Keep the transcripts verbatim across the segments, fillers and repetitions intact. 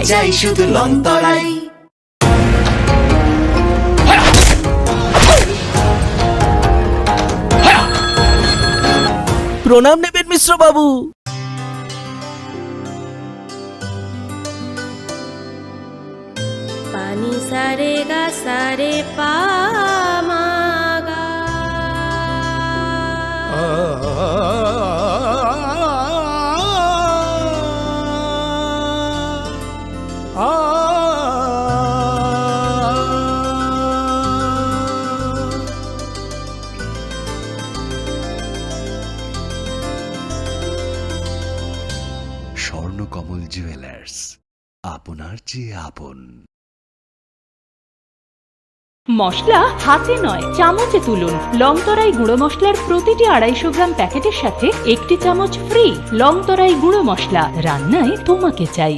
Jai shudu Longtorai. প্রণাম নেবেন মিশ্র বাবু। Pani sare ga sare pa ma ga. Swarnakamal jewellers, আপনার চেয়ে আপন। মশলা হাতে নয়, চামচে তুলুন। লংতরাই গুঁড়ো মশলার প্রতিটি আড়াইশো গ্রাম প্যাকেটের সাথে একটি চামচ ফ্রি। লংতরাই গুঁড়ো মশলা, রান্নায় তোমাকে চাই।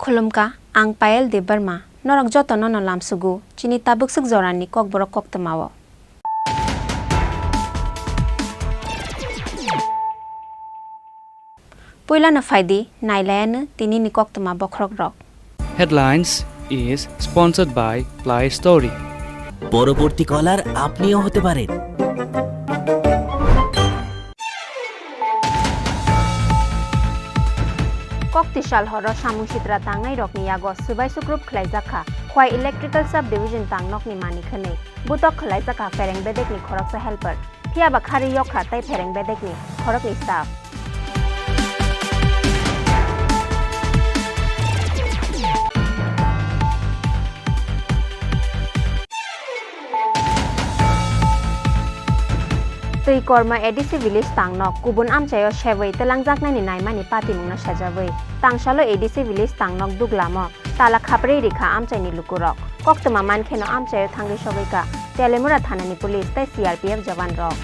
Khulumkha, ang Payal Debbarma, norok jotono no lamsugo chini tabukswk jorani kokborok koktwmao. Puilano phaidi, nailayano tinini koktwma bokhorokrok. Headlines is sponsored by Play Story. পরবর্তী কলার আপনিও হতে পারেন। Koktisal horo samung sitra tangnai rokni yago swbai sukrup khlaijak kha Khwai Electrical Sub Division tangnokni manik hwnwi. Butok khlaijak kha phereng bedekni khoroksa helper. Phiya ba khari yok kha tei phereng bedekni khoroknwi staff. Twi Korma A D C village tangnok kubun amchaio sebwi twlangjaknaini naimani patimungno sejabwi tangsalo A D C village tangnok Duglamo tala khaprwi rikha amchaini lukurok. Koktwma mankheno amchaio thangwi sogwikha Teliamura thanani police tei C R P F jawanrok.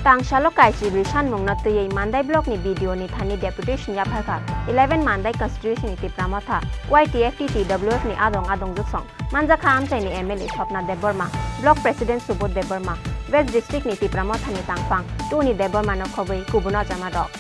Tangsalo kaichibwi sanmungno twiwi Mandai blockni B D O ni thani deputation yapharkha eleven Mandai constituencyni Tipra Motha Y T F T T W F ni adong adong juksong. Manjakha amchaini M L A Swapna Debbarma, Block President Subodh Debbarma, West District ni Tipra Mothani tangphang Tuni Debbarmano khobwi kubun ojamarok.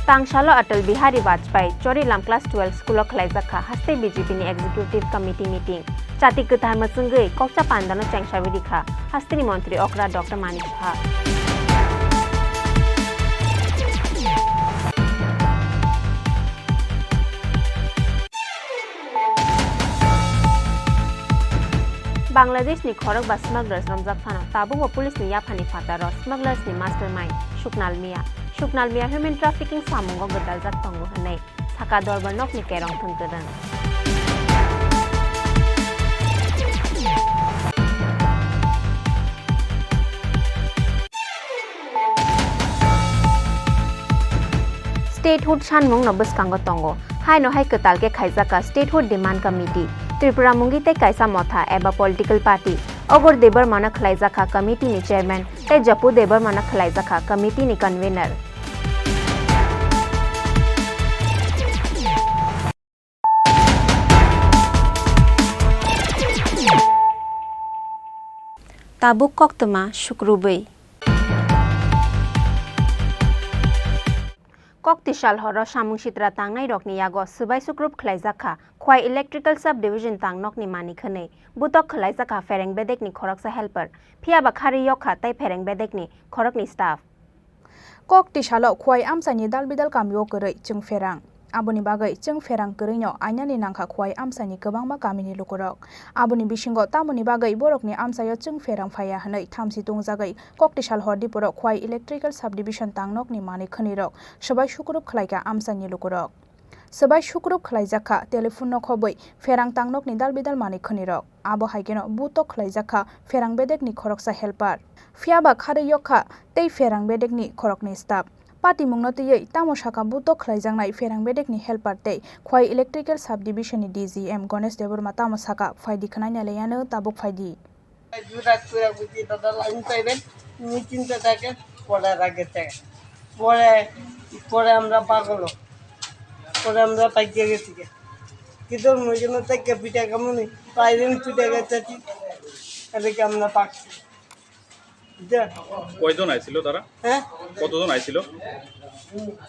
Tangsalo Atal Bihari Vajpayee Chorilam Class twelve School o khlaijak kha haste B J P ni Executive Committee meeting. Chati kwthar mwchwngwi kokcha pandano chengsawi rikha hasteni montri okra Doctor Manik Saha. Bangladesh ni khorok ba smugglers romjak phano tabukbo police ni yaphani phataro smugglers ni mastermind Suknal Mia. Suknal Mia human trafficking samungo gwdaljak tongo hwnwi saka dorbar nokni kerong thwng kwrwng. Statehood sanmungno bwskango tongo. Haino hai kwtal khe khaijak kha Statehood Demand Committee, Tripura mungwi tei kaisa motha eba political party. Ogor Debbarmano khwlaijak kha committee ni chairman tei Japu Debbarmano khwlaijak kha committee ni convener. Tabuk koktwma sukrubwi. Koktisal horo samung sitra tangnai rokni yago swbai sukrup khlaijak kha Khwai Electrical Sub Division tangnokni manwi khwnwi butok khwlaijak kha phereng bedekni khoroksa helper, phiya ba kharwi yok kha tei phereng bedekni khoroknwi staff. Kok tisalo Khwai amchaini dal bidal kamio kwrwi chwng pherang. Aboni bagwi chwng pherang kwrwino ainani nangkha Khwai amchaini kwbangma kamini lukurok. Aboni bisingo tamoni bagwi borokni amchaio chwng pherang phaiya hwnwi thamchi tongjagwi kok tisal hor diporo Khwai Electrical Subdivision tangnokni manwi khwnwirok swbai sukurup khlaikha amchaini lukurok. Swbai sukurup khlaijak kha, telephone no khobwi pherang tangnokni dal bidal manwi khwnwirok. Abo hai kheno butok khlaijak kha pherang bedekni khoroksa helper. Phiya ba kharwi yok kha tei pherang bedekni khoroknwi staff. Patimungno twiwi tamo sakha butok khlaijaknai pherang bedekni helper tei Khwai Electrical Subdivision ni D G M Ganesh Debbarma tamo sakha, phaidi khwnai nai lai ano, tabuk phaidi. জোড়া করে বুঝি দাদা লাইন পাইবেন, নিশ্চিন্তে থাকে, পরে রাগে থাকে। পরে, পরে আমরা পাগল হই। পরে আমরা পাইকে গেছি গে। কিন্তু ওই জন্য থেকে পিঠা কেমন পাইবেন, পিঠা গেছে ঠিক। এদিকে আমরা পাকছি। বুঝলেন? কয়জন আইছিল তারা? হ্যাঁ? কতজন আইছিল?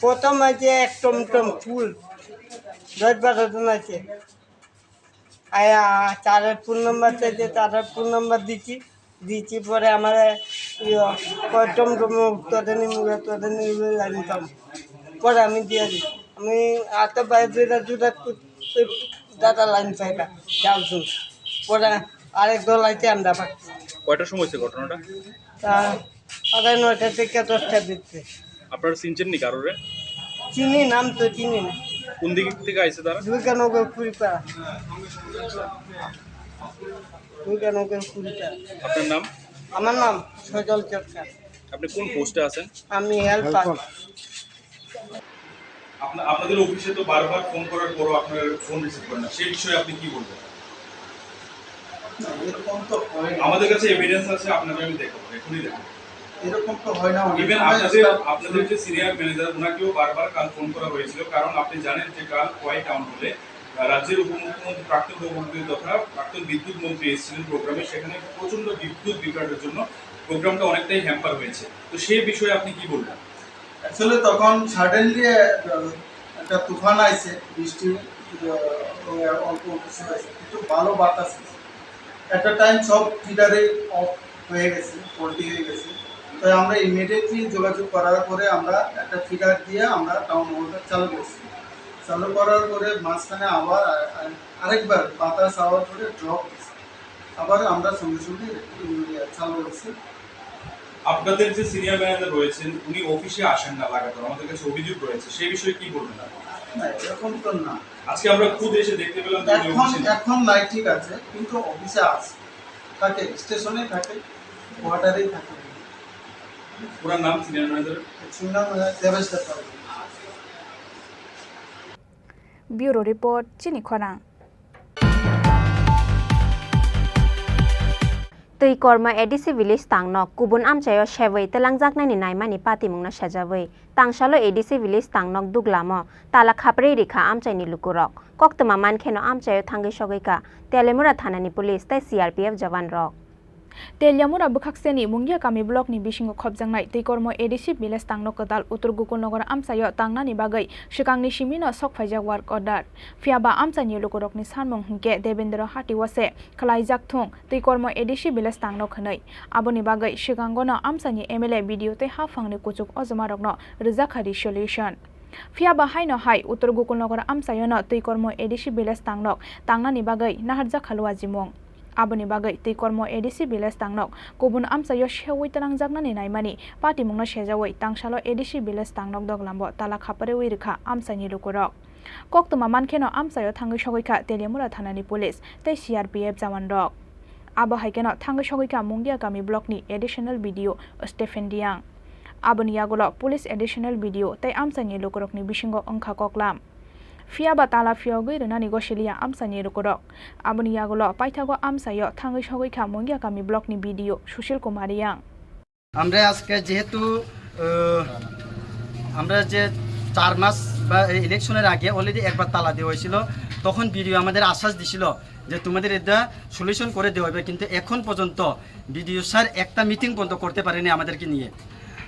প্রথম আছে এক টমটম ফুল, দশ বারো জন আছে। আয়া, চারের ফোন নাম্বার চাইছে, চারের ফোন নাম্বার দিছি। দিছি পরে আমার, ইয়ে, কয় টমটম তোদের নিমুগে, তোদের নিমুগে লাইন পাম। পরে আমি দিয়ে দিই। আমি এত বাইরে জুড়া জুড়া দাদা লাইন পাইবা, যাও শুন। পরে আরেক দল আইছে, আমরা পাচ্ছি। কয়টার সময় হয়েছে ঘটনাটা? তা সাড়ে নয়টা থেকে দশটার ভিতরে। আপনারা চিনছেন নি কারোরে? চিনি, নাম তো চিনি না। কোন দিক থেকে আইছে তারা? দুর্গানগর কুড়িপাড়া। দুর্গানগর কুড়িপাড়া। আপনার নাম? আমার নাম সজল সরকার। আপনি কোন পোস্টে আছেন? আমি হেল্পার। হেল্পার। আপনা-, আপনাদের অফিসে তো বারবার ফোন করার পরও আপনারা ফোন রিসিভ করেন না, সেই বিষয়ে আপনি কি বলবেন? না, এরকম তো হয় না। আমাদের কাছে এভিডেন্স আছে, আপনাকে আমি দেখাবো, এখনই দেখাবো। এরকম তো হয় না, অনেক ইভেন সময় আপনাদের, আপনাদের যে সিনিয়র ম্যানেজার, ওনাকেও বারবার কাল ফোন করা হয়েছিল, কারণ আপনি জানেন যে কাল খোয়াই টাউন হলে, আহ, রাজ্যের উপমুখ্যমন্ত্রী, প্রাক্তন উপমুখ্যমন্ত্রী তথা প্রাক্তন বিদ্যুৎ মন্ত্রী এসেছিলেন প্রোগ্রামে, সেখানে প্রচণ্ড বিদ্যুৎ বিভ্রাটের জন্য প্রোগ্রামটা অনেকটাই হ্যাম্পার হয়েছে। তো সেই বিষয়ে আপনি কি বলবেন? অ্যাকচুয়ালি তখন সাডেনলি একটা তুফান আইছে, বৃষ্টি, আহ, অল্প কিছু আইছে, কিন্তু ভালো বাতাস আছে। একটা টাইম সব ফিডারে অফ হয়ে গেছে, ফল্টি হয়ে গেছে। তাই আমরা ইমিডিয়েটলি যোগাযোগ করার পরে আমরা একটা ফিডার দিয়ে আমরা টাউন হলটা চালু করছি। চালু করার পরে মাঝখানে আবার আ-, আ-, আরেকবার বাতাস আওয়ার পরে ড্রপ গেছে। আবার আমরা সঙ্গে সঙ্গে ইয়ে চালু করছি। আপনাদের যে সিনিয়র ম্যানেজার রয়েছেন, উনি অফিসে আসেন না লাগাতার, আমাদের কাছে অভিযোগ রয়েছে, সেই বিষয়ে কি বলবেন আপনি? না, এরকম তো না। আজকে আমরা খুদ এসে দেখতে পেলাম যে উনি এখন, অফিসে নেই। এখন নাই, ঠিক আছে, কিন্তু অফিসে আছে, থাকে, স্টেশনে থাকে, কোয়ার্টারেই থাকে। ওনার নাম senior manager? Senior manager Debesh Debbarma. Bureau report, Chini Khorang. Twi Kormo A D C village tangnok kubun amchaio sebwi twlangjaknaini naimani patimungno sejawi tangsalo A D C village tangnok duglamo tala khaprwi rikha amchaini lukurok. Koktwma mankheno amchaio thangwi sogwikha Teliamura thanani police tei C R P F jawanrok. Teliamura bwkhakseni Mungia kami blockni bisingo khopjaknai Twikormo A D C village tangno kwtal Uttor Gokulnagar amchaio tangnani bagwi swkangni simino sok phaijak work order. Phiya ba amchaini lukurokni sanmung hwnkhe Debendra Hati wase khwlaijak thung Twikormo A D C village tangno hwnwi. Aboni bagwi swkangono amchaini M L A, B D O tei haphangni kuchuk ojomarokno rwjakha resolution. Phiya ba haino hai Uttor Gokulnagar amchaiono Twikormo A D C village tangnok tangnani bagwi naharjak kha luajimung. Aboni bagwi Twikormo A D C village tangnok kubun amchaio seui twlangjaknani naimani patimungno sejaui tangsalo A D C village tangnok doglambo tala khapareui rwkha amchaini lukurok. Koktwma mankheno amchaio thangwi sogwikha Teliamura thanani police tei C R P F jawanrok. Abo hai kheno thangwi sogwikha Mungia kami blockni additional B D O Stephen Diang. Aboni yagulo police additional B D O tei amchaini lukurokni bisingo wngkha koklam. Phiya ba tala phiyogwi rwnani gosiliya amchaini lukurok. Aboni yagulo paithago amchaio thangwi sogwikha Mungia kami blockni B D O Sushil Kumar Yang. আমরা আজকে যেহেতু, আহ, আমরা যে চার মাস বা এই ইলেকশনের আগে অলরেডি একবার তালা দেওয়া হয়েছিল, তখন বিডিও আমাদের আশ্বাস দিছিল যে তোমাদের এটা সলিউশন করে দেওয়া হবে, কিন্তু এখন পর্যন্ত বিডিও স্যার একটা মিটিং পর্যন্ত করতে পারেনি আমাদেরকে নিয়ে।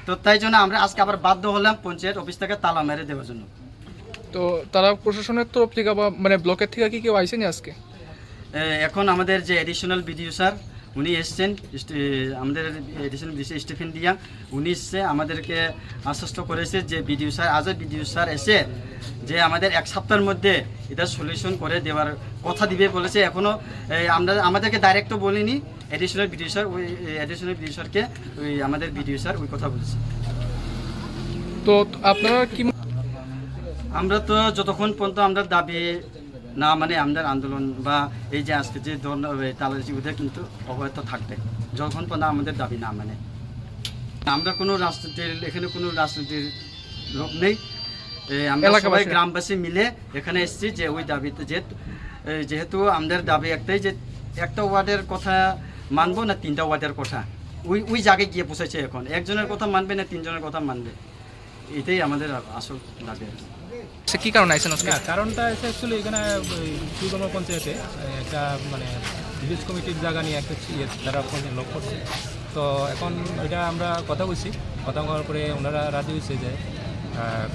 তো তাই জন্য আমরা আজকে আবার বাধ্য হলাম পঞ্চায়েত অফিস থেকে তালা মেরে দেওয়ার জন্য। তো তারা প্রশাসনের তরফ থেকে বা মানে ব্লকের থেকে কি কেউ আইসেনি আজকে? এ, এখন আমাদের যে অ্যাডিশনাল বিডিও স্যার, উনি এসছেন, ইস্ট-, এ, আমাদের অ্যাডিশনাল বিডিও স্টিফেন দিয়া, উনি এসছে, আমাদেরকে আশ্বস্ত করেছে যে বিডিও স্যার, আজ বিডিও স্যার এসে যে আমাদের এক সপ্তাহের মধ্যে এটা সলিউশন করে দেওয়ার কথা দিবে বলেছে। এখনও, এ, আমরা, আমাদেরকে ডাইরেক্ট তো বলেনি, অ্যাডিশনাল বিডিও স্যার, ওই, এ, অ্যাডিশনাল বিডিও স্যারকে ওই আমাদের বিডিও স্যার ওই কথা বলেছে। তো আপনারা কি ম- আমরা তো যতক্ষণ পর্যন্ত আমরা দাবি না মানে আমাদের আন্দোলন বা এই যে আজকে যে ধর্ণা, এই তালাশি, ওদের কিন্তু অব্যাহত থাকবে, যতক্ষণ পর্যন্ত আমাদের দাবি না মানে। আমরা কোনো রাজনীতির, এখানে কোনো রাজনীতির লোক নেই। এই আমরা সবাই এলাকাবাসী। গ্রামবাসী মিলে এখানে এসেছি যে ওই দাবিতে যে, এই যেহেতু আমাদের দাবি একটাই যে একটা ওয়ার্ডের কথা মানবো না তিনটা ওয়ার্ডের কথা, ওই, ওই জায়গায় গিয়ে পৌঁছেছে। এখন একজনের কথা মানবে না তিনজনের কথা মানবে, এটাই আমাদের আসল দাবি আর কি। আচ্ছা, কি কারণে আইছেন আজকে? না, কারণটা হচ্ছে অ্যাকচুয়ালি এখানে ওই দুর্গম পঞ্চায়েতে, এ, একটা মানে ভিলেজ কমিটির জায়গা নিয়ে একটা ইয়ে তারা পঞ্চায়েত লক করছে। তো এখন ওইটা আমরা কথা বলছি, কথা বলার পরে ওনারা রাজি হয়েছে যে, আহ,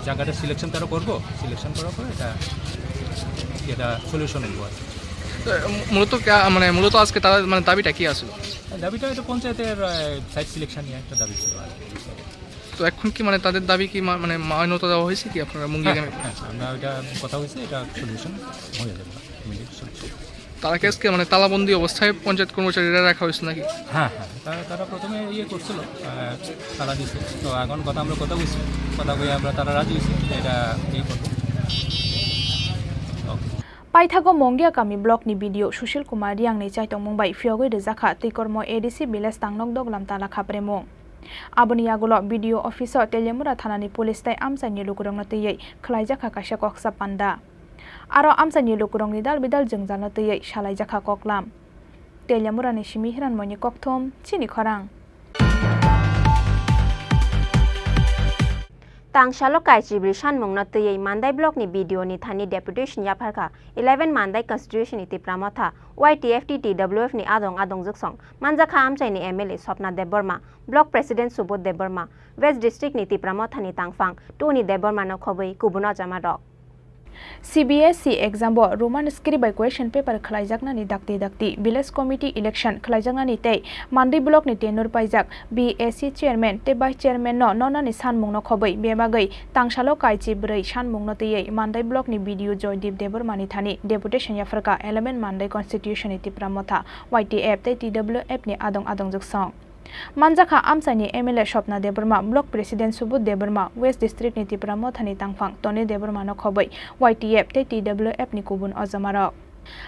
জায়গাটা সিলেকশন তারা করবো, সিলেকশন করার পরে এটা, এটা সলিউশন হইব আর কি। তো মূলত কা-, মানে মূলত আজকে তারা মানে দাবিটা কি আসলো? দাবিটা এটা পঞ্চায়েতের, আহ, সাইট সিলেকশন নিয়ে একটা দাবি ছিল আর কি। তো এখন কি মানে তাদের দাবি কি মা-, মানে মান্যতা দেওয়া হয়েছে কি আপনারা মুঙ্গি হ্যাঁ, গ্রামে? হ্যাঁ, আমরা ওইটা কথা হয়েছে, এটা সলিউশন হয়ে যাবে, ইমিডিয়েট সলিউশন। তারা কি আজকে মানে তালাবন্দি অবস্থায় পঞ্চায়েত কর্মচারীরা রাখা হয়েছে নাকি? হ্যাঁ, হ্যাঁ, তারা, তারা প্রথমে ইয়ে করছিল, আহ, তালা দিছে। তো এখন কথা, আমরা কথা বলছি, কথা বলে আমরা, তারা রাজি হয়েছে যে এটা ইয়ে করবো। ওকে। Paithago Mongia kami block ni B D O Sushil Kumar Riang ni chaitongmung bai phiyogwi rijak kha twikormo A D C village Tangnok Doglam Tala Khapremung. Aboni yagulo B D O office o Teliamura thana ni police tei amchai ni lukurok no twiwi khwlaijak kha kaisa koksa panda. Aro amchaini lukurokni dal bidal jwngjal no twiwi salaijakha koklam. Teliamurani simi Hiranmoini kokthum, chini khorang. Tangsalo kaichibri sanmungno twiwi Mandai blockni B D O ni thani deputation yapharkha eleven Mandai constituency ni Tipra Motha Y T F T T W F ni adong adong jwksong manjakha amchaini M L A Swapna Debbarma, block president Subodh Debbarma, West district ni Tipra Motha ni tangphang Tony Debbarma no khobwi kubun o jamarok. C B S E exam bo Roman script bai question paper khwlaijaknani dakti dakti village committee election khwlaijaknani tei Mandai block ni tenure paijak B A C chairman tei vice chairman no nonani sanmung no khobwi bebagwi tangsalo kaichi bwrwi sanmung no twiwi Mandai block ni B D O Joydeep Debbarma ni thani deputation yapharkha eleven Mandai constitution ni Tipra Motha Y T F tei T W F ni adong adong jwksong. Manjakha amchaini M L A Swapna Debbarma, Block President Subodh Debbarma, West District ni Tipra Mothani tangphang Tony Debbarma no khobwi Y T F tei T W F ni kubun ojamarok.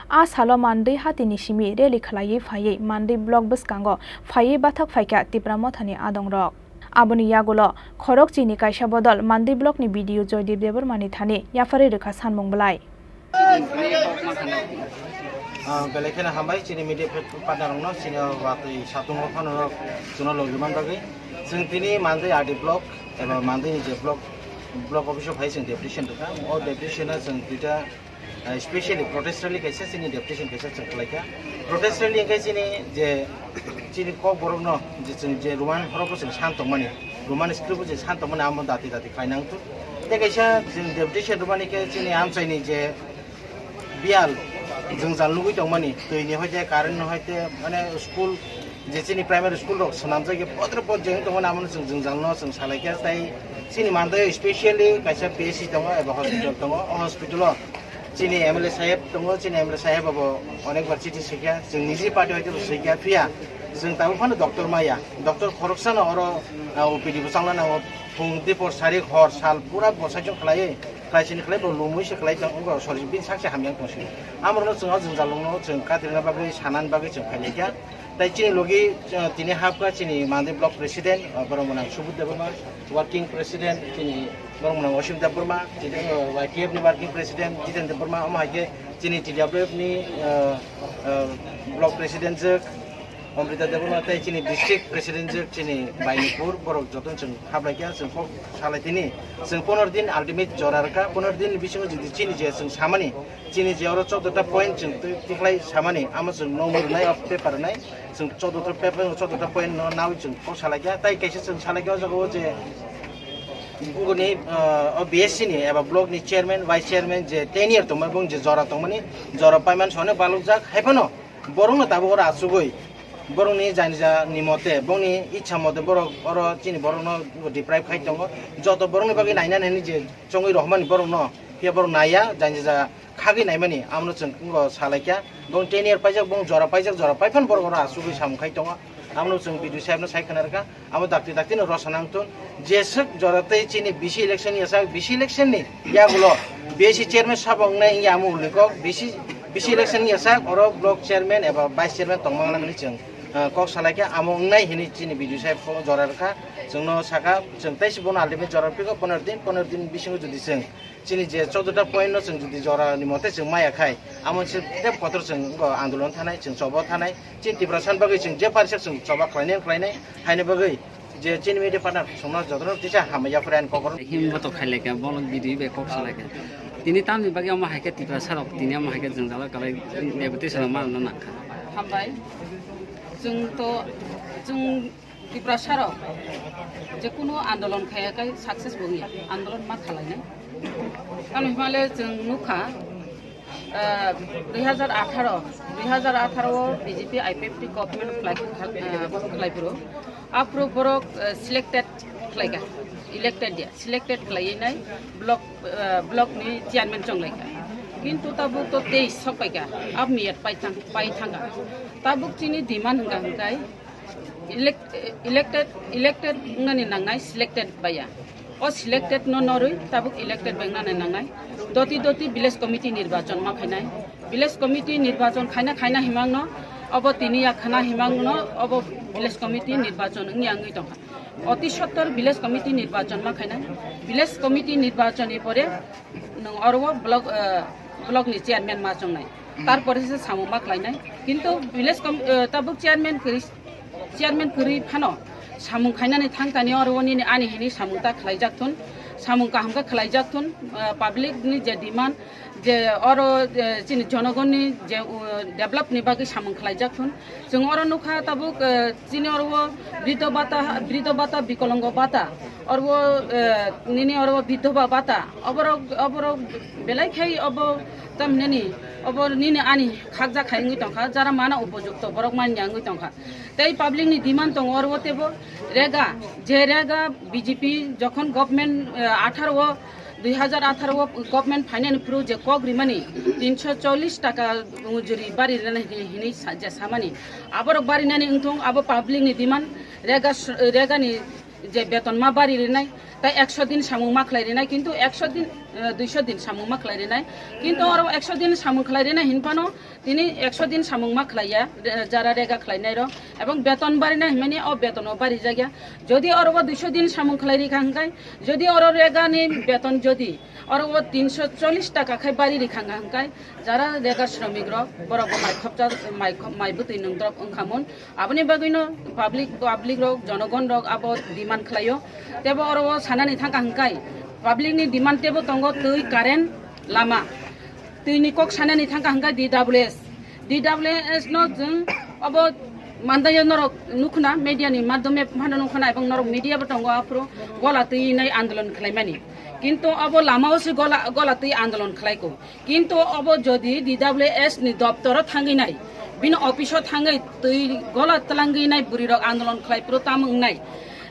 A salo Mandwi hatini simi rally khwlaiwi phaiwi Mandwi Block bwskango phaiwi bathak phaikha Tipra Mothani adongrok. Aboni yagulo khorok chini kaisa bodol Mandwi Block ni B D O Joydeep Debbarma ni thani yapharwi rwkha sanmung bwlai. Ah, belai kheno hambai chini media partner rokno, chini watwi satung o phano chwngno logi man bagwi. Chwng tini Mandwi R D block eba Mandwi ni je block, block office o phai chwng deputation rwkha. O deputation o chwng duita, ah, specially protest rally kaisa, chini deputation kaisa chwng khlaikha. Protest rally hwnkhe chini je, chini kok borokno je chwng je Roman horok o chwng san tongmani, Roman script o chwng san tongmani, amo dati dati khlaina wngthok. Tei kaisa chwng deputation rwmani khe chini amchaini je biyal jwngjal nugwi tongmani, twi ni hoite, current ni hoite, mane school, je chini primary school rok swnamjak ya podre pod je wng tongmani, amo no chwng jwngjal no chwng salai kha. Tai chini Mandai o specially kaisa P H C tongo eba hospital tongo, o hospital o chini M L A saheb tongo, chini M L A saheb abo onek bar chithi swikha, chwng niji party hoite bo swikha, phiya chwng tabuk phano doctor maya, doctor khoroksa no oro, ah, O P D bwsang no nango, phung dipor sari hor sal pura bwsai chwng khlaiwi, khlai sini khlai bo lumui se khlai tong, wngkha sori bini sak se hamya wng tong sini. Amorno chwng o jwngjal rokno chwng katirna bagwi, sanani bagwi chwng phailaikha. Tai chini logi, uh, tini hapkha chini Mandwi Block President, uh, borok mwnang Subodh Debbarma, Working President chini borok mwnang Osim Debbarma, chini, uh, Y T F ni Working President Jiten Debbarma, omo hai khe chini T W F ni, uh, uh, Block President jwk, Amrita Debbarma tei chini district president je chini Bainipur, borok jotono chwng hablai kha, chwng kok salai tini. Chwng poner din ultimate jora rwkha, poner din ni bisingo jodi chini je chwng samani, chini je oro choudo ta point chwng twi-, twikhlai samani, amo chwng nongmung rwnai, o paper rwnai, chwng choudo ta paper, choudo ta point no nawi chwng kok salai kha. Tai kaisa chwng salai kha o jaga o je Bongni, ah, o B S C ni eba block ni chairman, vice chairman je tenure tongmani, bong je jora tongmani, jora paiman sone balukjak, hai phano borokno tabuk oro achugwi borokni janija ni mote, bongni ichha mote borok oro chini borokno deprive khai tongo. Joto borokni bagwi nainani hwnwi je chongwi rohormani borokno, phiya borok naiya, janija khagwi naimani, amno chwng wngkha salaikha. Bong tenure paijak, bong jora paijak, jora paiphano borok oro achugwi samung khai tongo. Amno chwng B D O sahebno sai khna rwkha, abo dakti dakti no rwsa nang thun. Jeswk jora tei chini B C election ni yasak, B C election ni yagulo B S C chairman sabo wngnai wngya amo ulikok, B C, B C election ni yasak oro block chairman eba vice chairman tongmani chwng, ah, kok salaikha, amo wngnai hwnwi chini B D O saheb jora rwkha. Chwngno sakha, chwng teisi bono ultimate jora rwphikha, poner din, poner din bisingo jodi chwng chini je chouddota point no chwng jodi jora ni mote chwng maya khai, amo se tei kotor chwng wngkha andolon thanai, chwng choba thanai, chini Tiprasa ni bagwi chwng je parisa chwng choba khlainai, khlainai, haini bagwi je chini media partner chwngno jotono kisa hambai yaphre ani kokoro. Himbo to khailai kha, bolong bidi bai kok salai kha. Tini tamni bagwi omo hai khe Tiprasa rok, tini omo hai khe jwngjalo kalai, negotiation rok ma nangkha. Hambai. Chwng to, chwng Tiprasa rok je kuno andolon khaya kai success bo wngya, andolon ma khalainai. Tamni hwnle chwng nukha, ah, dui hajar atharo, dui hajar atharo o B J P I P F T government khlai, ah, khlai phuru. Aphuru borok, ah, selected khlaika, elected ya, selected khlainai block, ah, block ni chairman chonglaika. Kintu tabuk to teis sokpaika, ab miyat pai thang, pai thanga. Tabuk chini demand hwnkha hwnkhe, Elect-, elected, elected wngnani nangnai, selected baya. O selected no norwi tabuk elected bai wngnani nangnai. Doti doti village committee nirbachon ma khainai. Village committee nirbachon khaina khaina himangno, obo tini ya khana himangno, obo village committee nirbachon wngya wngwi tongkha. Oti sottor village committee nirbachon ma khainai. Village committee nirbachon ni pore nwng oro o block, eh, block ni chairman ma chongnai. Tarpore se samung ma khlainai. Kintu village com-, eh, tabuk chairman kwrwi, chairman kwrwi phano samung khainani thangkani oro o nini ani hini samung ta khlaijak thun, samung kaham khe khlaijak thun, eh, public ni je demand, je oro, eh, chini jonogonni je, uh, develop ni bagwi samung khlaijak thun. Chwng oro nukha tabuk, eh, chini oro o brido bata, brido bata, bikolongo bata, oro o, eh, nini oro o bidhoba bata, oborok, oborok belai khai obo tamhinani obo nini ani khakjak khai wngwi tongkha, jara mana upojukto borok manya wngwi tongkha. Tei public ni demand tongo oro o teibo rega, je rega B J P jokhon government, eh, atharo o, dui hajar atharo o government phainani phuru je kok rimani tinsho chollish taka mujuri bari rinani hinwi, hinwi sa-, je samani. Aborok barinani wngthong abo public ni demand, rega s-, rega ni je beton ma bari rinai, tai ekso din samung ma khlai rinai, kintu ekso din, eh, duiso din samung ma khlai rinai. Kintu oro ekso din samung khlai rinai hinphano tini ekso din samung ma khlaiya, re-, jara rega khlainai rok, ebong beton barinai hinmani o beton o bari jakya. Jodi oro o duiso din samung khlai rikha hwnkhe, jodi oro rega ni beton jodi oro o tinsho chollish taka khai bari rikha hwnkhe, jara rega shramik rok borok bo mai khopjak, mai khop-, mai bwtwi nwng drop wngkha mun. Aboni bagwino public, public rok, jonogon rok abo demand khlaio. Tebo oro o sanani thangkha hwnkhe, public ni demand tebo tongo twi, current, lama. Twi ni kok sanani thangkha hwnkhe D W S. D W S no chwng abo mandaio norok nukhna, media ni madhyome phano nukhna, ebong norok media bo tongo aphuru gola twi nai andolon khlaimani. Kintu abo lama o se gola, gola twi andolon khlaiko. Kintu obo jodi D W S ni doptoro thangwi nai, bini office o thangwi twi gola twlangwi nai bwrwi rok andolon khlai phuru tamo wngnai.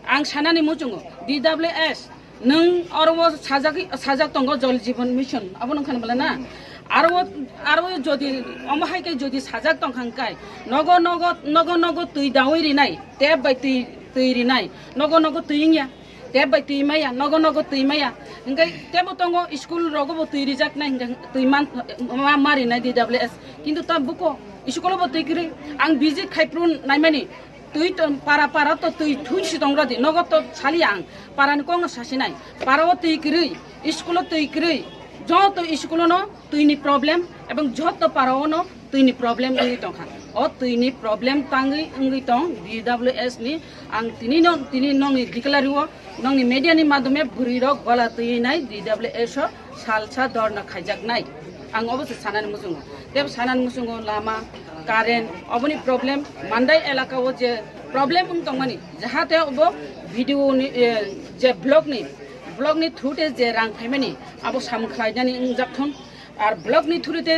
Ang sanani muchungo D W S nwng oro o sajagwi, sajak tongo Jal Jeevan Mission, abo nung khana bwla na? Aro o, aro o jodi omo hai khe jodi sajak tong kha hwnkhe nogo, nogo, nogo, nogo twi daui rinai, tap bai twi, twi rinai, nogo, nogo twi wngya. Tap bai twi maya, nogo nogo twi maya. Hingke tebo tongo school rogo bo twi rijak nai hingke twi man, ma, ma rinai D W S. Kintu ta buko school bo twi kwrwi ang visit khai phuru naimani twi to para para to twi thwi si tong rodi nogo to sali ang para ni kok no sasi nai para o twi kwrwi school o twi kwrwi joto school o no twi ni problem ebong joto para o no twi ni problem wngwi tongkha. O twi ni problem tangwi wngwi tong D W S ni ang tini no, tini nongni declare o, nongni media ni madhyome bwrwi rok gola twi nai D W S o salsa dhorna khaijak nai. Ang obo se sanani muchungo. Tebo sanani muchungo lama, current, oboni problem, Mandai elaka o je problem wng tongmani, jahate obo video ni, eh, je block ni Block ni through te je rang phaimani, abo samung khlainani wngjak thun. Ar block ni through te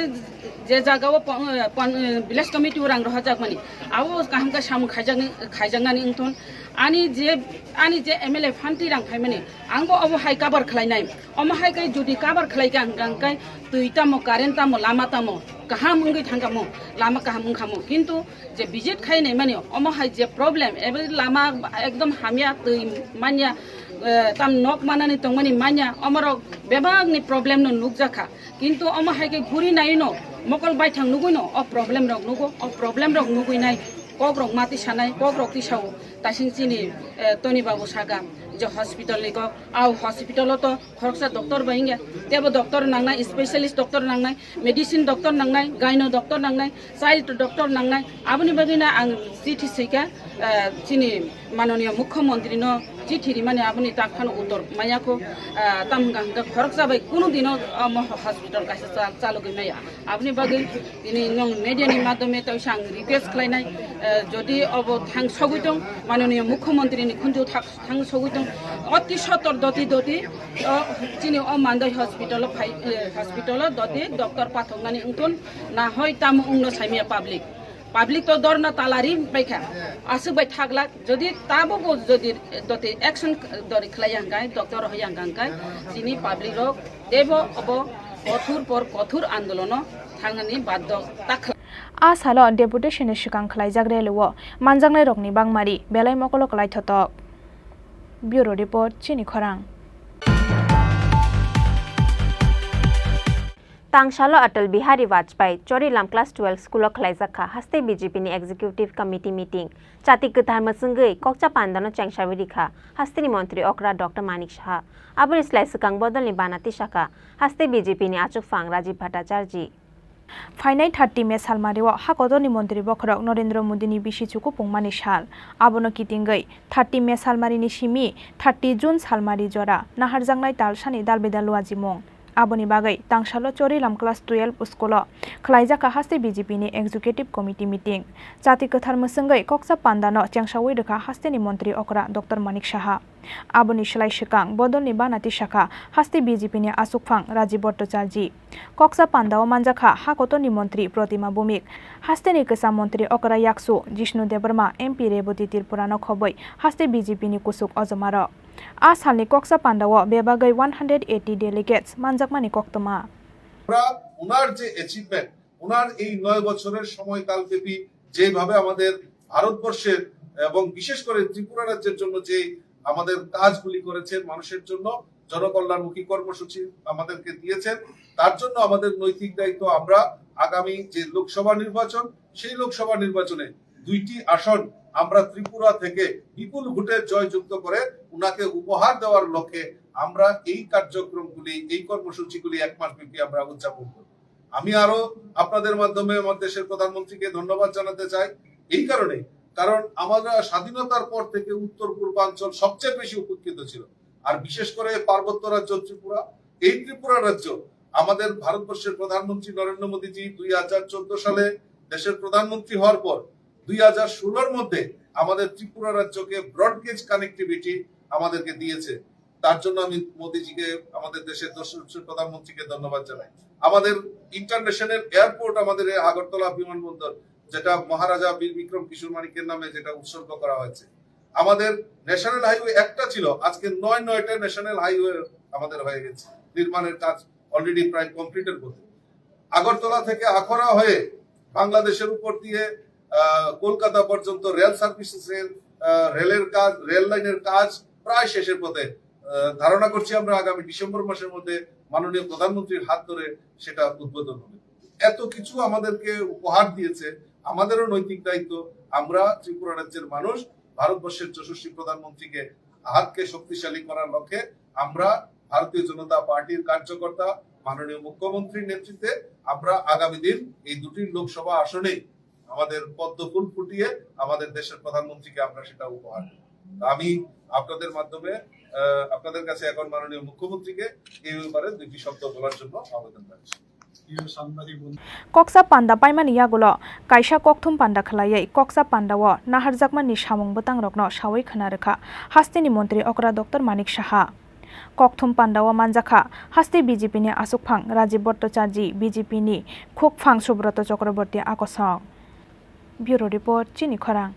je jaga o pon-, pon-, village committee o rang rohorjakmani, abo kaham khe samung khaijakni, khaijaknani wngthun. Ani je, ani je M L A phanti rang phaimani, ang bo obo hai cover khlainai. Omo hai khe jodi cover khlai kha hwnkha hwnkhe twi tamo, current tamo, lama tamo, kaham wngwi thangkha mo, lama kaham wngkha mo. Kintu je visit khai naimani, omo hai je problem, ebe lama ekdom hamya, twi manya, eh, tam nok manani tongmani manya, omorok bebakni problem no nukjakha. Kintu omo hai khe guri naino, mokol baithang nugwino, o problem rok nugo, o problem rok nugwi nai, kok rok ma tisanai, kok rok tisao, tasing chini, eh, Tony Babu saka, je hospital ni kok, au hospital o to khoroksa doctor bai wngya, tebo doctor nangnai, specialist doctor nangnai, medicine doctor nangnai, gyno doctor nangnai, child doctor nangnai, aboni bagwi na ang chithi swikha, eh, chini manoniya mukhyamantri no chithi rimani aboni tak phano uttor maya kho, eh, tam hwnkha hwnkha khoroksa bai kunu dino omo hospital kaisa cha-, chalogwi maya. Aboni bagwi tini nwng media ni madhyome tei ang request khlainai, eh, jodi obo thang sogwi tong, manoniya mukhyamantri ni khunju thak-, thang sogwi tong, oti sotor doti doti, o, chini o Mandai hospital o phai, eh, hospital o doti doctor pathoknani wngthun, na hoi tamo wngno saimya public. Public to dorna talari paikha, aswk bai thaglak, jodi tabo bo jodi doti action dori khlai ya hwnkhe, doctor hoi ya hwnkhe, chini public rok tebo obo kothur por kothur andolono thangnani baddo ta khlai. A salo deputation ni swkang khlaijak rally o manjaknai rokni bangmari belai mokolo kwlai thotok. Bureau Report, Chini Khorang. Tangsalo Atal Bihari Vajpayee Chorilam Class twelve School o khlaijak kha haste B J P ni Executive Committee meeting. Chati kwthar mwchwngwi kokcha pandano chengsawi rikha hasteni montri okra Doctor Manik Saha. Aboni slai swkang bodolni bana tisakha haste B J P ni achukphang Rajiv Bhattacharjee. Phainai thirty May salmario ha kotorni montri bokhorok Narendra Modini bisi chukupungmani sal. Abono kitingwi thirty May salmarini simi thirty June salmari jora naharjaknai talsani dalbedal luajimung. Aboni bagwi tangsalo Chorilam class twelve school-o khlaijakha haste B J P ni Executive Committee meeting. Chati kwthar mwswngwi koksa pandano chengsawi rwkha hasteni montri okra Doctor Manik Saha. Aboni slai swkang bodolni bana tisakha haste B J P ni achukphang Rajiv Bhattacharjee. Koksa pandao manjakha ha kotorni montri Protima Bhowmik, hasteni kwcham montri okra yaksu Jishnu Debbarma, M P Rebati Tripura no khobwi haste B J P ni kuchuk ojomarok. A salni koksa pandao bebagwi one hundred eighty delegates manjakmani koktwma. আমরা ওনার যে অ্যাচিভমেন্ট, ওনার এই নয় বছরের সময়কালব্যাপী যেভাবে আমাদের ভারতবর্ষের এবং বিশেষ করে ত্রিপুরা রাজ্যের জন্য যে আমাদের কাজগুলি করেছেন, মানুষের জন্য জনকল্যাণমুখী কর্মসূচি আমাদেরকে দিয়েছেন, তার জন্য আমাদের নৈতিক দায়িত্ব আমরা আগামী যে লোকসভা নির্বাচন, সেই লোকসভা নির্বাচনে দুইটি আসন আমরা ত্রিপুরা থেকে বিপুল ভোটে জয়যুক্ত করে ওনাকে উপহার দেওয়ার লক্ষ্যে আমরা এই কার্যক্রমগুলি, এই কর্মসূচিগুলি এক মাস ব্যাপী আমরা উদযাপন করব। আমি আরো আপনাদের মাধ্যমে আমার দেশের প্রধানমন্ত্রীকে ধন্যবাদ জানাতে চাই এই কারণে, কারণ আমরা স্বাধীনতার পর থেকে উত্তর পূর্বাঞ্চল সবচেয়ে বেশি উপেক্ষিত ছিল। আর বিশেষ করে পার্বত্য রাজ্য ত্রিপুরা, এই ত্রিপুরা রাজ্য আমাদের ভারতবর্ষের প্রধানমন্ত্রী নরেন্দ্র মোদীজি দুই হাজার চোদ্দ সালে দেশের প্রধানমন্ত্রী হওয়ার পর দুই হাজার ষোলোর মধ্যে আমাদের ত্রিপুরা রাজ্যকে ব্রডগেজ কানেক্টিভিটি আমাদেরকে দিয়েছে। তার জন্য আমি মোদিজিকে, আমাদের দেশের যশস্বী প্রধানমন্ত্রীকে ধন্যবাদ জানাই। আমাদের ইন্টারন্যাশনাল এয়ারপোর্ট, আমাদের এই আগরতলা বিমানবন্দর, যেটা মহারাজা বীর বিক্রম কিশোর মানিকের নামে যেটা উৎসর্গ করা হয়েছে, আমাদের ন্যাশনাল হাইওয়ে একটা ছিল, আজকে নয় নয়টা ন্যাশনাল হাইওয়ে আমাদের হয়ে গেছে, নির্মাণের কাজ অলরেডি প্রায় কমপ্লিটের পথে। আগরতলা থেকে আখাউড়া হয়ে বাংলাদেশের উপর দিয়ে, আহ, কলকাতা পর্যন্ত রেল সার্ভিসেসের, আহ, রেলের কাজ, রেল লাইনের কাজ প্রায় শেষের পথে। আহ, ধারণা করছি আমরা আগামী ডিসেম্বর মাসের মধ্যে মাননীয় প্রধানমন্ত্রীর হাত ধরে সেটা উদ্বোধন হবে। এত কিছু আমাদেরকে উপহার দিয়েছে, আমাদেরও নৈতিক দায়িত্ব, আমরা ত্রিপুরা রাজ্যের মানুষ ভারতবর্ষের যশস্বী প্রধানমন্ত্রীকে হাতকে শক্তিশালী করার লক্ষ্যে আমরা ভারতীয় জনতা পার্টির কার্যকর্তা মাননীয় মুখ্যমন্ত্রীর নেতৃত্বে আমরা আগামী দিন এই দুটি লোকসভা আসনে আমাদের পদ্ম ফুল ফুটিয়ে আমাদের দেশের প্রধানমন্ত্রীকে আমরা সেটা উপহার দেব। তো আমি আপনাদের মাধ্যমে, আহ, আপনাদের কাছে এখন মাননীয় মুখ্যমন্ত্রীকে এই ব্যাপারে দুইটি শব্দ বলার জন্য আবেদন রাখছি। Koksa panda paimani yagulo kaisa kokthum panda khwlaiwi koksa pandao naharjakmani samung bwtangrokno sawi khwna rwkha hasteni montri okra Doctor Manik Saha. Kokthum pandao manjakha, haste B J P ni asukphang Rajiv Bhattacharjee, B J P ni khukphang Subroto Chakraborty akosong. Bureau Report, Chini Khorang.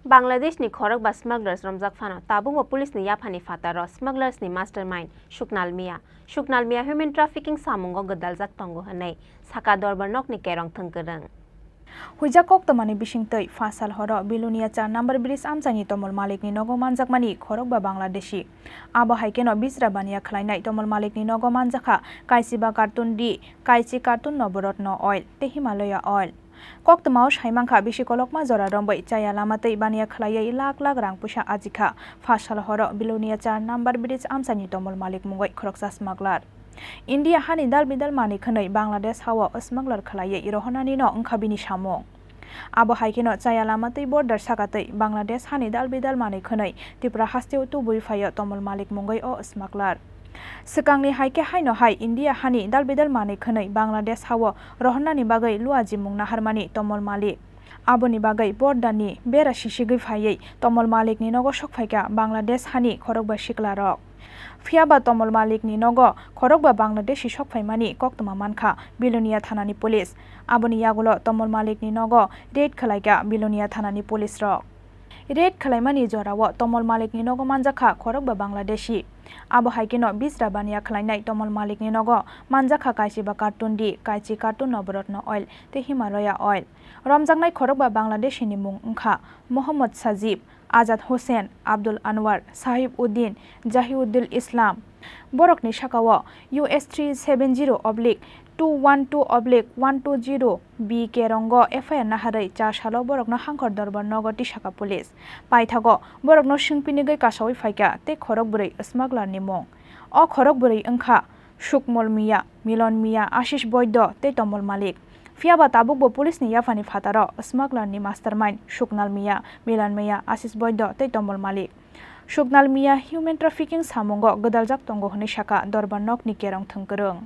Bangladesh ni khorokba smugglers romjak phano, tabukbo police ni yaphani phataro smugglers ni mastermind Suknal Mia. Suknal Mia human trafficking samungo gwdaljak tongo hwnwi sakha dorbar nokni kerong thwngkwrwng. Huijak koktwmani bisingtwi pha sal horo Bilonia char number bridge amchaini tomol malikni nogo manjakmani khorokba Bangladeshi. Abo hai kheno bijra baniya khlainai tomol malikni nogo manjakha kaisiba carton ri, kaichi carton Noborotno oil tei Himalaya oil. Koktwmao saimankha bisi kolokma jora romwi chaya lama tei baniya khlaiwi lakh lakh rang puisa ajikha. Pha sal horo Bilonia char number bridge amchaini tomol malik mungwi khoroksa smuggler. India hani dal bidal manwi khwnwi Bangladesh hao smuggler khlaiwi rohornanino wngkha bini samung. Abo hai kheno chaya lama tei border saka tei Bangladesh hani dal bidal manwi khwnwi Tripura hasteo tubui phaio tomol malik mungwi o smuggler. Swkangni hai khe haino hai India hani dal bidal manwi khwnwi Bangladesh hao rohornani bagwi luajimung naharmani tomol malik. Aboni bagwi border ni bera sisigwi phaiwi tomol malikni nogo sokphaikha Bangladesh hani khorokba siklarok. Phiyaba tomol malikni nogo khorokba Bangladeshi sokphaimani koktwma mankha Bilonia thanani police. Aboni yagulo tomol malikni nogo raid khlaikha Bilonia thanani police rok. Raid khlaimani jorao tomol malikni nogo manjakha khorokba Bangladeshi. Abo hai kheno bijra baniya khlainai tomol malikni nogo manjakha kaisiba carton ri, kaichi carton Noborotno oil tei Himalaya oil. Romjaknai khorokba Bangladeshini mung wngkha Mohammad Sajib, Azad Hussain, Abdul Anwar, Sahib Uddin, Jahiuddin Islam. Borokni sakao U S three seven zero oblique two one two oblique one two zero B K rongo F I R naharwi char salo borokno Hangkhor Dorbar nogo tisaka police. Paithago borokno swngpinigwi kasaui phaikha tei khorok bwrwi smuggler ni mung. O khorok bwrwi wngkha Sukmol Mia, Milon Mia, Ashish Boido tei Tomol Malik. Phiyaba tabukbo police ni yaphani phataro smuggler ni mastermind Suknal Mia, Milon Mia, Ashish Boido tei Tomol Malik. Suknal Mia human trafficking samungo gwdaljak tongo hwnwi sakha dorbar nokni kerong thwngkwrwng.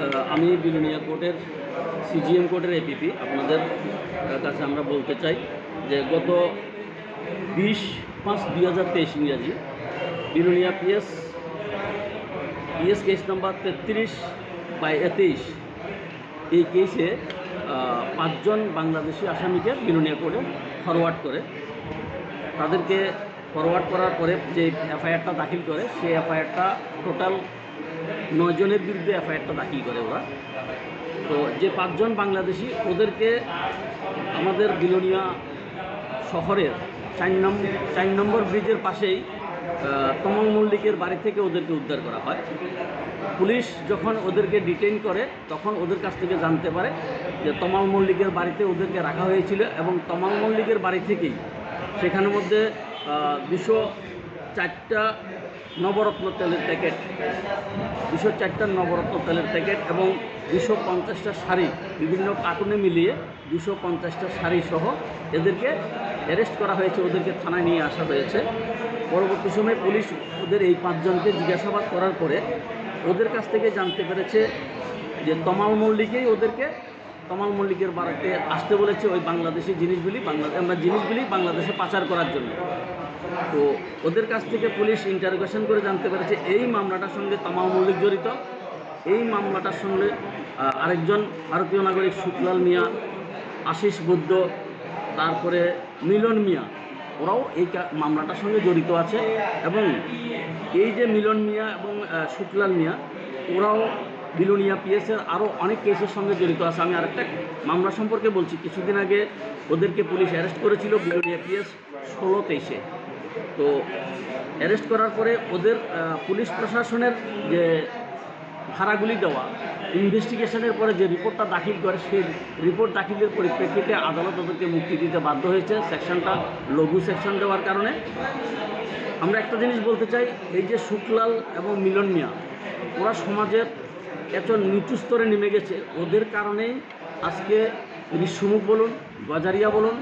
আহ, আমি বিলোনিয়া কোর্টের, সিজিএম কোর্টের এপিপি, আপনাদের, আহ, কাছে আমরা বলতে চাই যে গত বিশ পাঁচ দুই হাজার তেইশ ইংরাজি Belonia PS, PS case number তেত্রিশ বাই তেইশ, এই কেসে, আহ, পাঁচজন বাংলাদেশি আসামিকে বিলোনিয়া কোর্টে ফরওয়ার্ড করে, তাদেরকে ফরওয়ার্ড করার পরে যে এফআইআরটা দাখিল করে, সেই এফআইআরটা টোটাল নয় জনের বিরুদ্ধে এফআইআরটা দাখিল করে ওরা। তো যে পাঁচজন বাংলাদেশি, ওদেরকে আমাদের বিলোনিয়া শহরের চার নম্বর, চার নম্বর ব্রিজের পাশেই, আহ, তমাল মল্লিকের বাড়ি থেকে ওদেরকে উদ্ধার করা হয়। পুলিশ যখন ওদেরকে ডিটেইন করে, তখন ওদের কাছ থেকে জানতে পারে যে তমাল মল্লিকের বাড়িতে ওদেরকে রাখা হয়েছিল এবং তমাল মল্লিকের বাড়ি থেকেই সেখানের মধ্যে, আহ, দুশো চারটা নবরত্ন তেলের প্যাকেট, দুশো চারটা নবরত্ন তেলের প্যাকেট এবং দুশো পঞ্চাশটা শাড়ি, বিভিন্ন কার্টুনে মিলিয়ে দুশো পঞ্চাশটা শাড়ি সহ এদেরকে অ্যারেস্ট করা হয়েছে, ওদেরকে থানায় নিয়ে আসা হয়েছে। পরবর্তী সময়ে পুলিশ ওদের এই পাঁচজনকে জিজ্ঞাসাবাদ করার পরে ওদের কাছ থেকে জানতে পেরেছে যে তমাল মল্লিকেই ওদেরকে, তমাল মল্লিকের বাড়িতে আসতে বলেছে ওই বাংলাদেশি জিনিসগুলি, বাংলা-, আমরা জিনিসগুলি বাংলাদেশে পাচার করার জন্য। তো ওদের কাছ থেকে পুলিশ ইন্টারোগেশন করে জানতে পেরেছে এই মামলাটার সঙ্গে তমাল মল্লিক জড়িত। এই মামলাটার সঙ্গে, আহ, আরেকজন ভারতীয় নাগরিক সুখলাল মিয়া, আশিস বৈদ্য, তারপরে মিলন মিয়া, ওরাও এই কা-, মামলাটার সঙ্গে জড়িত আছে। এবং এই যে মিলন মিয়া এবং, আহ, সুখলাল মিয়া, ওরাও বিলোনিয়া পিএস এর আরও অনেক কেসের সঙ্গে জড়িত আছে। আমি আরেকটা মামলা সম্পর্কে বলছি, কিছুদিন আগে ওদেরকে পুলিশ অ্যারেস্ট করেছিল বিলোনিয়া পিএস ষোলো তেইশে। তো অ্যারেস্ট করার পরে ওদের, আহ, পুলিশ প্রশাসনের যে ধারাগুলি দেওয়া, ইনভেস্টিগেশনের পরে যে রিপোর্টটা দাখিল করে, সেই রিপোর্ট দাখিলের পরিপ্রেক্ষিতে আদালত ওদেরকে মুক্তি দিতে বাধ্য হয়েছে, সেকশনটা লঘু সেকশন দেওয়ার কারণে। আমরা একটা জিনিস বলতে চাই, এই যে সুখলাল এবং মিলন মিয়া, ওরা সমাজের এত নিচু স্তরে নেমে গেছে, ওদের কারণেই আজকে রিসমুখ বলুন, গজারিয়া বলুন,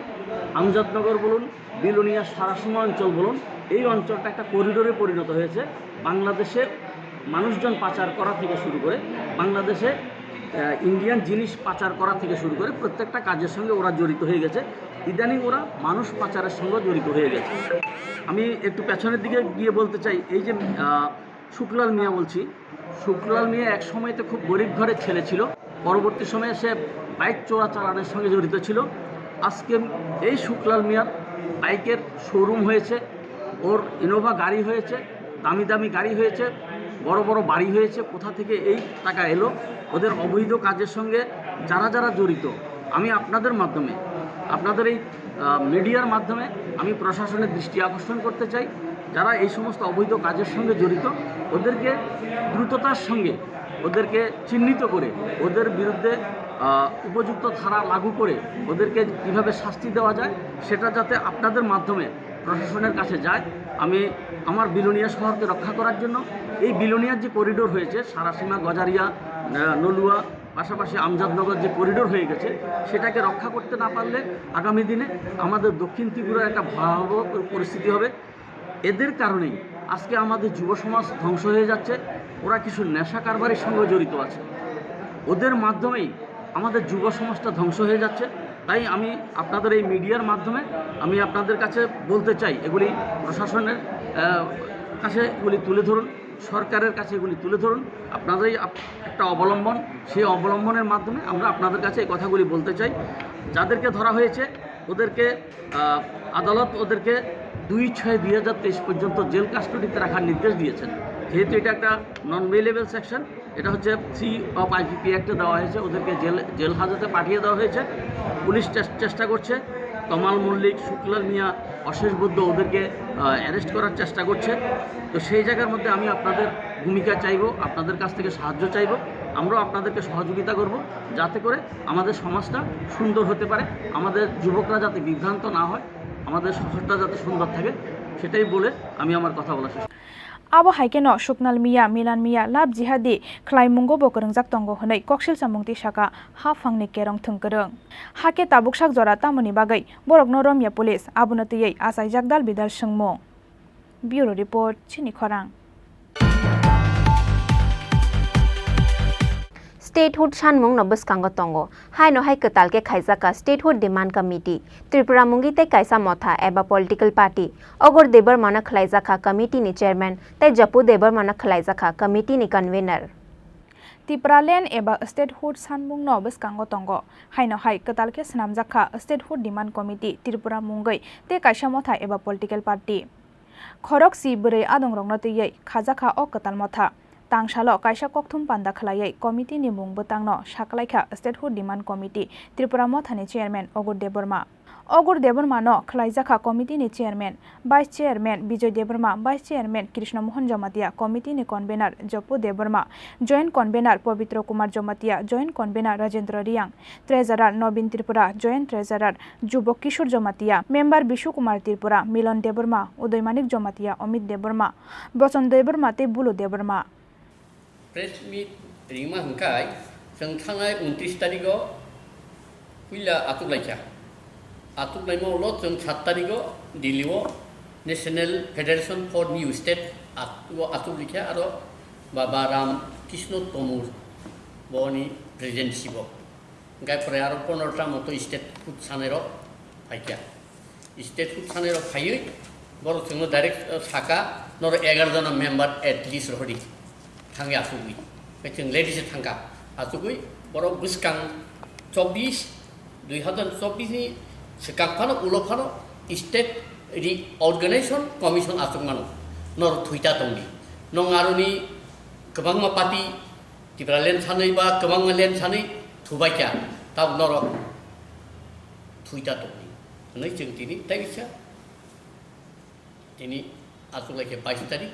আমজাদনগর বলুন, বিলোনিয়া সারাসীমা অঞ্চল বলুন, এই অঞ্চলটা একটা করিডোরে পরিণত হয়েছে। বাংলাদেশে মানুষজন পাচার করা থেকে শুরু করে বাংলাদেশে আহ, ইন্ডিয়ান জিনিস পাচার করা থেকে শুরু করে প্রত্যেকটা কাজের সঙ্গে ওরা জড়িত হয়ে গেছে। ইদানিং ওরা মানুষ পাচারের সঙ্গে জড়িত হয়ে গেছে। আমি একটু পেছনের দিকে গিয়ে বলতে চাই, এই যে আহ, শুকলাল মিয়া বলছি, শুকলাল মিয়া এক সময় তো খুব গরিব ঘরের ছেলে ছিল, পরবর্তী সময়ে সে বাইক চোরাচালানের সঙ্গে জড়িত ছিল। আজকে এই শুকলাল মিয়ার বাইকের শোরুম হয়েছে, ওর ইনোভা গাড়ি হয়েছে, দামি দামি গাড়ি হয়েছে, বড় বড় বাড়ি হয়েছে। কোথা থেকে এই টাকা এলো? ওদের অবৈধ কাজের সঙ্গে যারা যারা জড়িত, আমি আপনাদের মাধ্যমে, আপনাদের এই আহ, মিডিয়ার মাধ্যমে আমি প্রশাসনের দৃষ্টি আকর্ষণ করতে চাই, যারা এই সমস্ত অবৈধ কাজের সঙ্গে জড়িত, ওদেরকে দ্রুততার সঙ্গে ওদেরকে চিহ্নিত করে ওদের বিরুদ্ধে আহ, উপযুক্ত ধারা লাগু করে ওদেরকে কীভাবে শাস্তি দেওয়া যায়, সেটা যাতে আপনাদের মাধ্যমে প্রশাসনের কাছে যায়। আমি আমার বিলোনিয়া শহরকে রক্ষা করার জন্য এই বিলোনিয়ার যে করিডোর হয়েছে, সারাসীমা, গজারিয়া, আহ, নলুয়া, পাশাপাশি আমজাদনগর যে করিডোর হয়ে গেছে, সেটাকে রক্ষা করতে না পারলে আগামী দিনে আমাদের দক্ষিণ ত্রিপুরার একটা ভয়াবহ পরিস্থিতি হবে। এদের কারণেই আজকে আমাদের যুব সমাজ ধ্বংস হয়ে যাচ্ছে। ওরা কিছু নেশা কারবারির সঙ্গে জড়িত আছে, ওদের মাধ্যমেই আমাদের যুব সমাজটা ধ্বংস হয়ে যাচ্ছে। তাই আমি আপনাদের এই মিডিয়ার মাধ্যমে আমি আপনাদের কাছে বলতে চাই, এগুলি প্রশাসনের আহ, কাছে এগুলি তুলে ধরুন, সরকারের কাছে এগুলি তুলে ধরুন। আপনারাই আপ- একটা অবলম্বন, সেই অবলম্বনের মাধ্যমে আমরা আপনাদের কাছে এই কথাগুলি বলতে চাই। যাদেরকে ধরা হয়েছে ওদেরকে আহ, আদালত ওদেরকে দুই ছয় দুই হাজার তেইশ পর্যন্ত জেল কাস্টডিতে রাখার নির্দেশ দিয়েছেন। যেহেতু এটা একটা নন বেইলেবল সেকশন, এটা হচ্ছে থ্রি অফ আইপিপি অ্যাক্টে দেওয়া হয়েছে, ওদেরকে জেল জেল হাজতে পাঠিয়ে দেওয়া হয়েছে। পুলিশ চেস- চেষ্টা করছে, তমাল মল্লিক, শুক্লাল মিয়া, অশেষ বুদ্ধ ওদেরকে অ্যারেস্ট করার চেষ্টা করছে। তো সেই জায়গার মধ্যে আমি আপনাদের ভূমিকা চাইবো, আপনাদের কাছ থেকে সাহায্য চাইবো, আমরাও আপনাদেরকে সহযোগিতা করব, যাতে করে আমাদের সমাজটা সুন্দর হতে পারে, আমাদের যুবকরা যাতে বিভ্রান্ত না হয়, আমাদের শহরটা যাতে সুন্দর থাকে, সেটাই বলে আমি আমার কথা বলা শেষ করছি। Abo hai kheno Suknal Miya, Milan Miya, Love Jihadi khlaimungo bo kwrwngjak tongo hwnwi koksil samung tisaka haphangni kerong thwng kwrwng. Hakhe tabuk sak jora tamoni bagwi borokno romya police, abono twiwi achaijak dal bidal swngmung. Bureau Report, Chini Khorang. Statehood sanmungno bwskango tongo. Haino hai kwtal khe khaijakha Statehood Demand Committee, Tripura mungwi tei kaisa motha eba political party. Ogur Debbarmano khwlaijakha committee ni chairman tei Japu Debbarmano khwlaijakha committee ni convener. Tipraland eba statehood sanmungno bwskango tongo. Haino hai kwtal khe swnamjakha Statehood Demand Committee Tripura mungwi tei kaisa motha eba political party. Khorok si bwrwi adongrokno twiwi khajakha o kwtal motha. Tangsalo kaisa kokthum panda khwlaiwi committee ni mung bwtangno saklaikha Statehood Demand Committee Tripura mothani chairman Ogur Debbarma. Ogur Debbarmano khwlaijakha committee ni chairman, vice chairman Bijoy Debbarma, vice chairman Krishna Mohan Jamatia, committee ni convener Jopu Debbarma, joint convener Pabitra Kumar Jamatia, joint convener Rajendra Riang, treasurer Nobin Tripura, joint treasurer Jubok Kishore Jamatia, member Bishu Kumar Tripura, Milon Debbarma, Udoy Manik Jamatia, Amit Debbarma, Bochon Debbarma tei Bulu Debbarma. Press meet rima hwnkhe chwng thangnai untris tarigo puila achuk laikha. Achuk laima ulo chwng sat tarigo Delhi o National Federation for New State at-, o achuk laikha, aro Baba Ram Krishna Tomur boni presidency bo. Hingke pore aro pondro ta moto statehood sanai rok phaikha. Statehood sanai rok phaiwi borok chwngno direct, eh, saka, norok egar jona member at least rohori thangwi achugwi. Hingke chwng ladies thangkha achugwi borok bwskang chobbish, dui hazar chobbish ni swkang phano ulo phano state reorganization commission achuk mano norok thuita tongdi. Nong aroni kwbangma party Tipraland sanwi ba kwbangma land sanwi thubaikha, tabuk norok thuita tongdi hwnwi chwng tini tei kisa tini achuk laikhe bais tarik.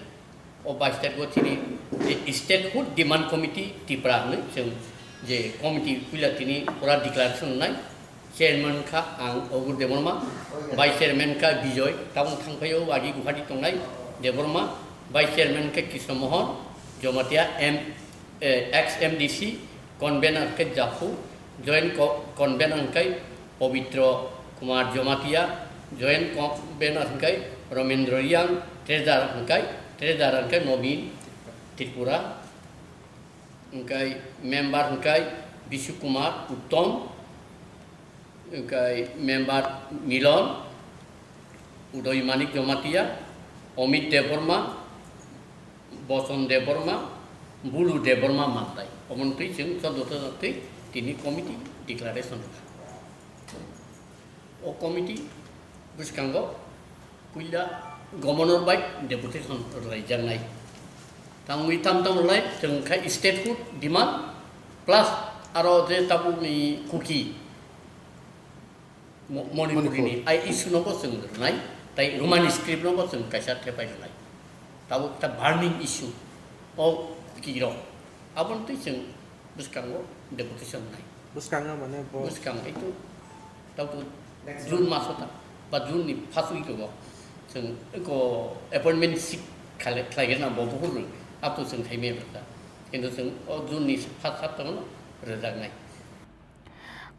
O bais tarik o tini je Statehood Demand Committee Tipra hwnwi chwng je committee puila tini pura declaration rwnai. Chairman kha ang Ogur Debbarma, vice chairman kha Bijoy, tabuk thangphaio agi Guwahati tongnai Debbarma, vice chairman kha Krishna Mohan Jamatia, M, eh, ex M D C, convener kha Japhu, joint co-, convener kha Pabitra Kumar Jamatia, joint convener kha Ramendra Riang, treasurer kha, treasurer kha Nobin Tripura. Hingkai member hingkai Bishu Kumar, Uttom, okai member Milon, Udoy Manik Jamatia, Omit Debbarma, Boson Debbarma, Bulu Debbarma Mantai. Omontwi chwng choddo jona twi tini committee declaration rwkha. O committee bwskango puila governor bai deputation rwlaijaknai. Tangwi tam tam rwlai chwng khai statehood demand plus aro je tabukni Kuki Mo-, Manipuri ni Manipur. Ai issue no bo chwng rwnai, tai Roman script no bo chwng kaisa thepai rwnai. Tabuk ta burning issue o Kuki rok. Aboni twi chwng bwskango deputation nai. Bwskango mane bo bwskang itu tabuk Next June month. Maso ta ba June ni first week o chwng ko appointment seek khlai, khlai gana bo buhur rw. Up to chwng khai me bwsa. Kintu chwng o June ni first hapta no rwjaknai.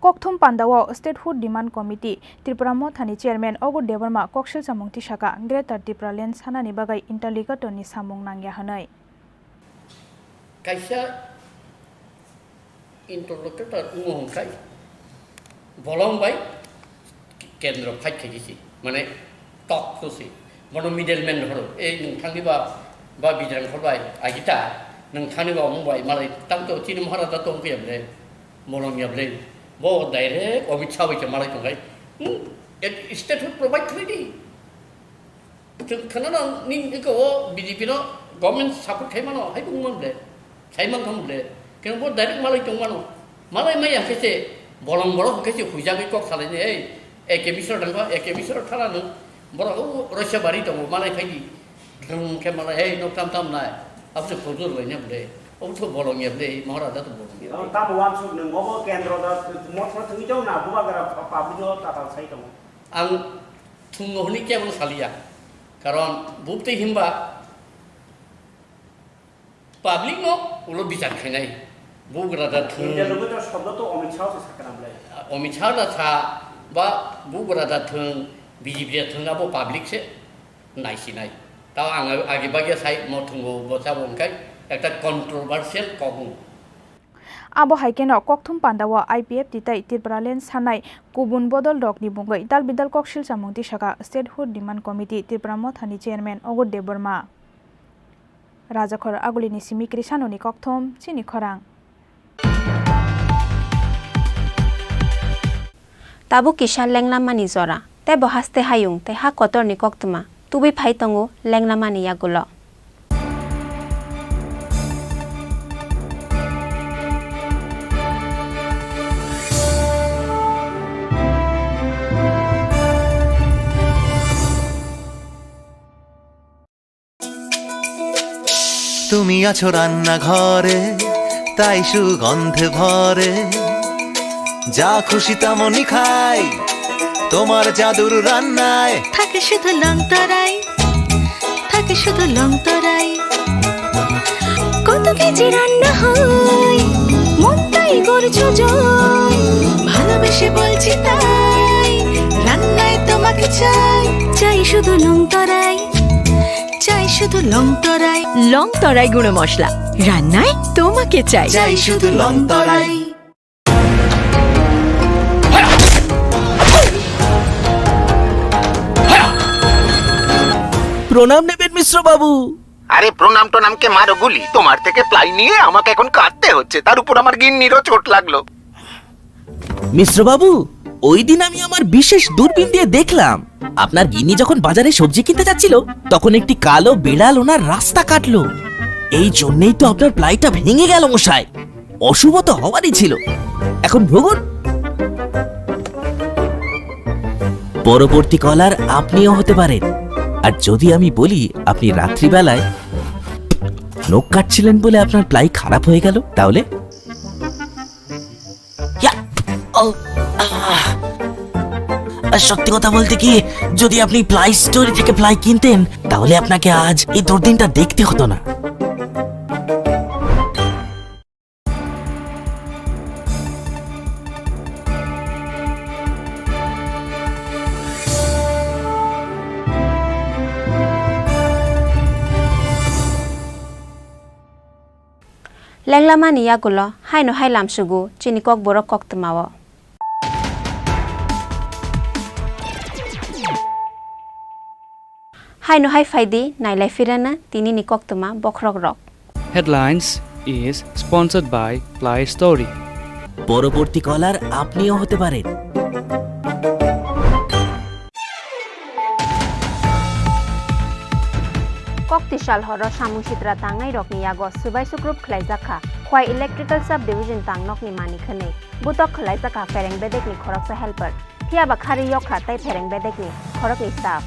Kokthum pandao Statehood Demand Committee, Tipra Mothani Chairman Ogur Debbarma koksil samung tisaka Greater Tipraland sanani bagwi interlocutor ni samung nangya hwnwi. Kaisa interlocutor wngo hwnkhai bolong bai kendro fight khaikhe si, mane tok to si. Bono middleman horo, ei nwng thangni ba, ba Bijrang khor bai, agita, nwng thangni ba omo bai, malai tang to chini Maharaja tong phiya ble, bolong ya ble. Bo direct Amit Shah bai se malai tongkhai. Hmm, et-, statehood provide khlai di. Chwng khwnano nini eko o B J P no government support khai mano, hai bung man ble. Sai man thang ble. Keno bo direct malai tong mano. Malai maya khe se bolong borok khe se huijagwi kok salai ni, ei, A K Mishra dangba, A K Mishra thala nung. Borok o Roisabari tongo, malai phai di. Thang khe malai, ei, nok tam tam nai. Abo se khojur lai ne ble. Obo to bolong ya ble, Maharaja to bolong ya ble. Tamo wansuk nung, obo kendro da, motro thangwi tong na, bubagra public no tatal sai tongo. Ang thwngno hwnwi kebo saliya, karon bubtwi himba public no ulo bichar khainai, bugra da thwng. India logo to shobdo to Amit Shah se sakna blai. Amit Shah da sa ba bugra da thwng, B J P da thwng, abo public se naisinai. Tao ang agi bagya sai mo thwngo bo sabo hwnkhai ekta controversial kok wng. Abo hai kheno kokthum pandao I P F T tei Tipraland sanai kubun bodol rokni bungwi dal bidal koksil samung tisaka Statehood Demand Committee Tipra Mothani Chairman Ogur Debbarma. Rajakhor Agulini simi Krisanoni kokthum chini khorang. Tabuk kisa lenglamani jora, tei bo haste hayung tei ha kotorni koktwma tubui phai tongo lenglamani yagulo. তুমি আছো রান্নাঘরে, তাই সুগন্ধে ভরে। যা খুশি তেমনই খাই তোমার জাদুর রান্নায়। থাকে শুধু লং তরাই, থাকে শুধু লং তরাই। কত কেজি রান্না হয়, মন তাই করছো জয়। ভালোবেসে বলছি তাই, রান্নায় তোমাকে চাই, চাই শুধু লং তরাই। চাই শুধু লং তরাই। লং তরাই গুঁড়ো মশলা, রান্নায় তোমাকে চাই। চাই শুধু লং তরাই। প্রণাম নেবেন মিশ্র বাবু। আরে প্রণাম টনামকে মারো গুলি, তোমার থেকে প্লাই নিয়ে আমাকে এখন কাঁদতে হচ্ছে, তার উপর আমার গিন্নিরও চোট লাগলো। মিশ্র বাবু, ওই দিন আমি আমার বিশেষ দূরবীন দিয়ে দেখলাম, আপনার গিন্নি যখন বাজারে সবজি কিনতে যাচ্ছিল, তখন একটি কালো বিড়াল ওনার রাস্তা কাটলো। এই জন্যেই তো আপনার প্লাইটা ভেঙে গেল মশাই। অশুভ তো হওয়ারই ছিল। এখন ভুগুন। পরবর্তী কলার আপনিও হতে পারেন। আর যদি আমি বলি আপনি রাত্রিবেলায় নখ কাটছিলেন বলে আপনার প্লাই খারাপ হয়ে গেল, তাহলে? ইয়া! ও, আহ! আর সত্যি কথা বলতে কি, যদি আপনি প্লাই স্টোরি থেকে প্লাই কিনতেন, তাহলে আপনাকে আজ এই দুর্দিনটা দেখতে হতো না। Tenglamani yagulo haino hai lamsugo chini Kokborok koktwmao. Haino hai phaidi nailai phirana tinini koktwma bokhrokrok. Headlines is sponsored by Play Story. পরবর্তী কলার আপনিও হতে পারেন। Koktisal horo samung sitra tangnai rokni yago swbai sukrup khlaijak kha Khwai Electrical Sub Division tangnokni manik hwnwi. Butok khlaijak kha phereng bedekni khoroksa helper. Phiya ba khari yok kha tei phereng bedekni khoroknwi staff.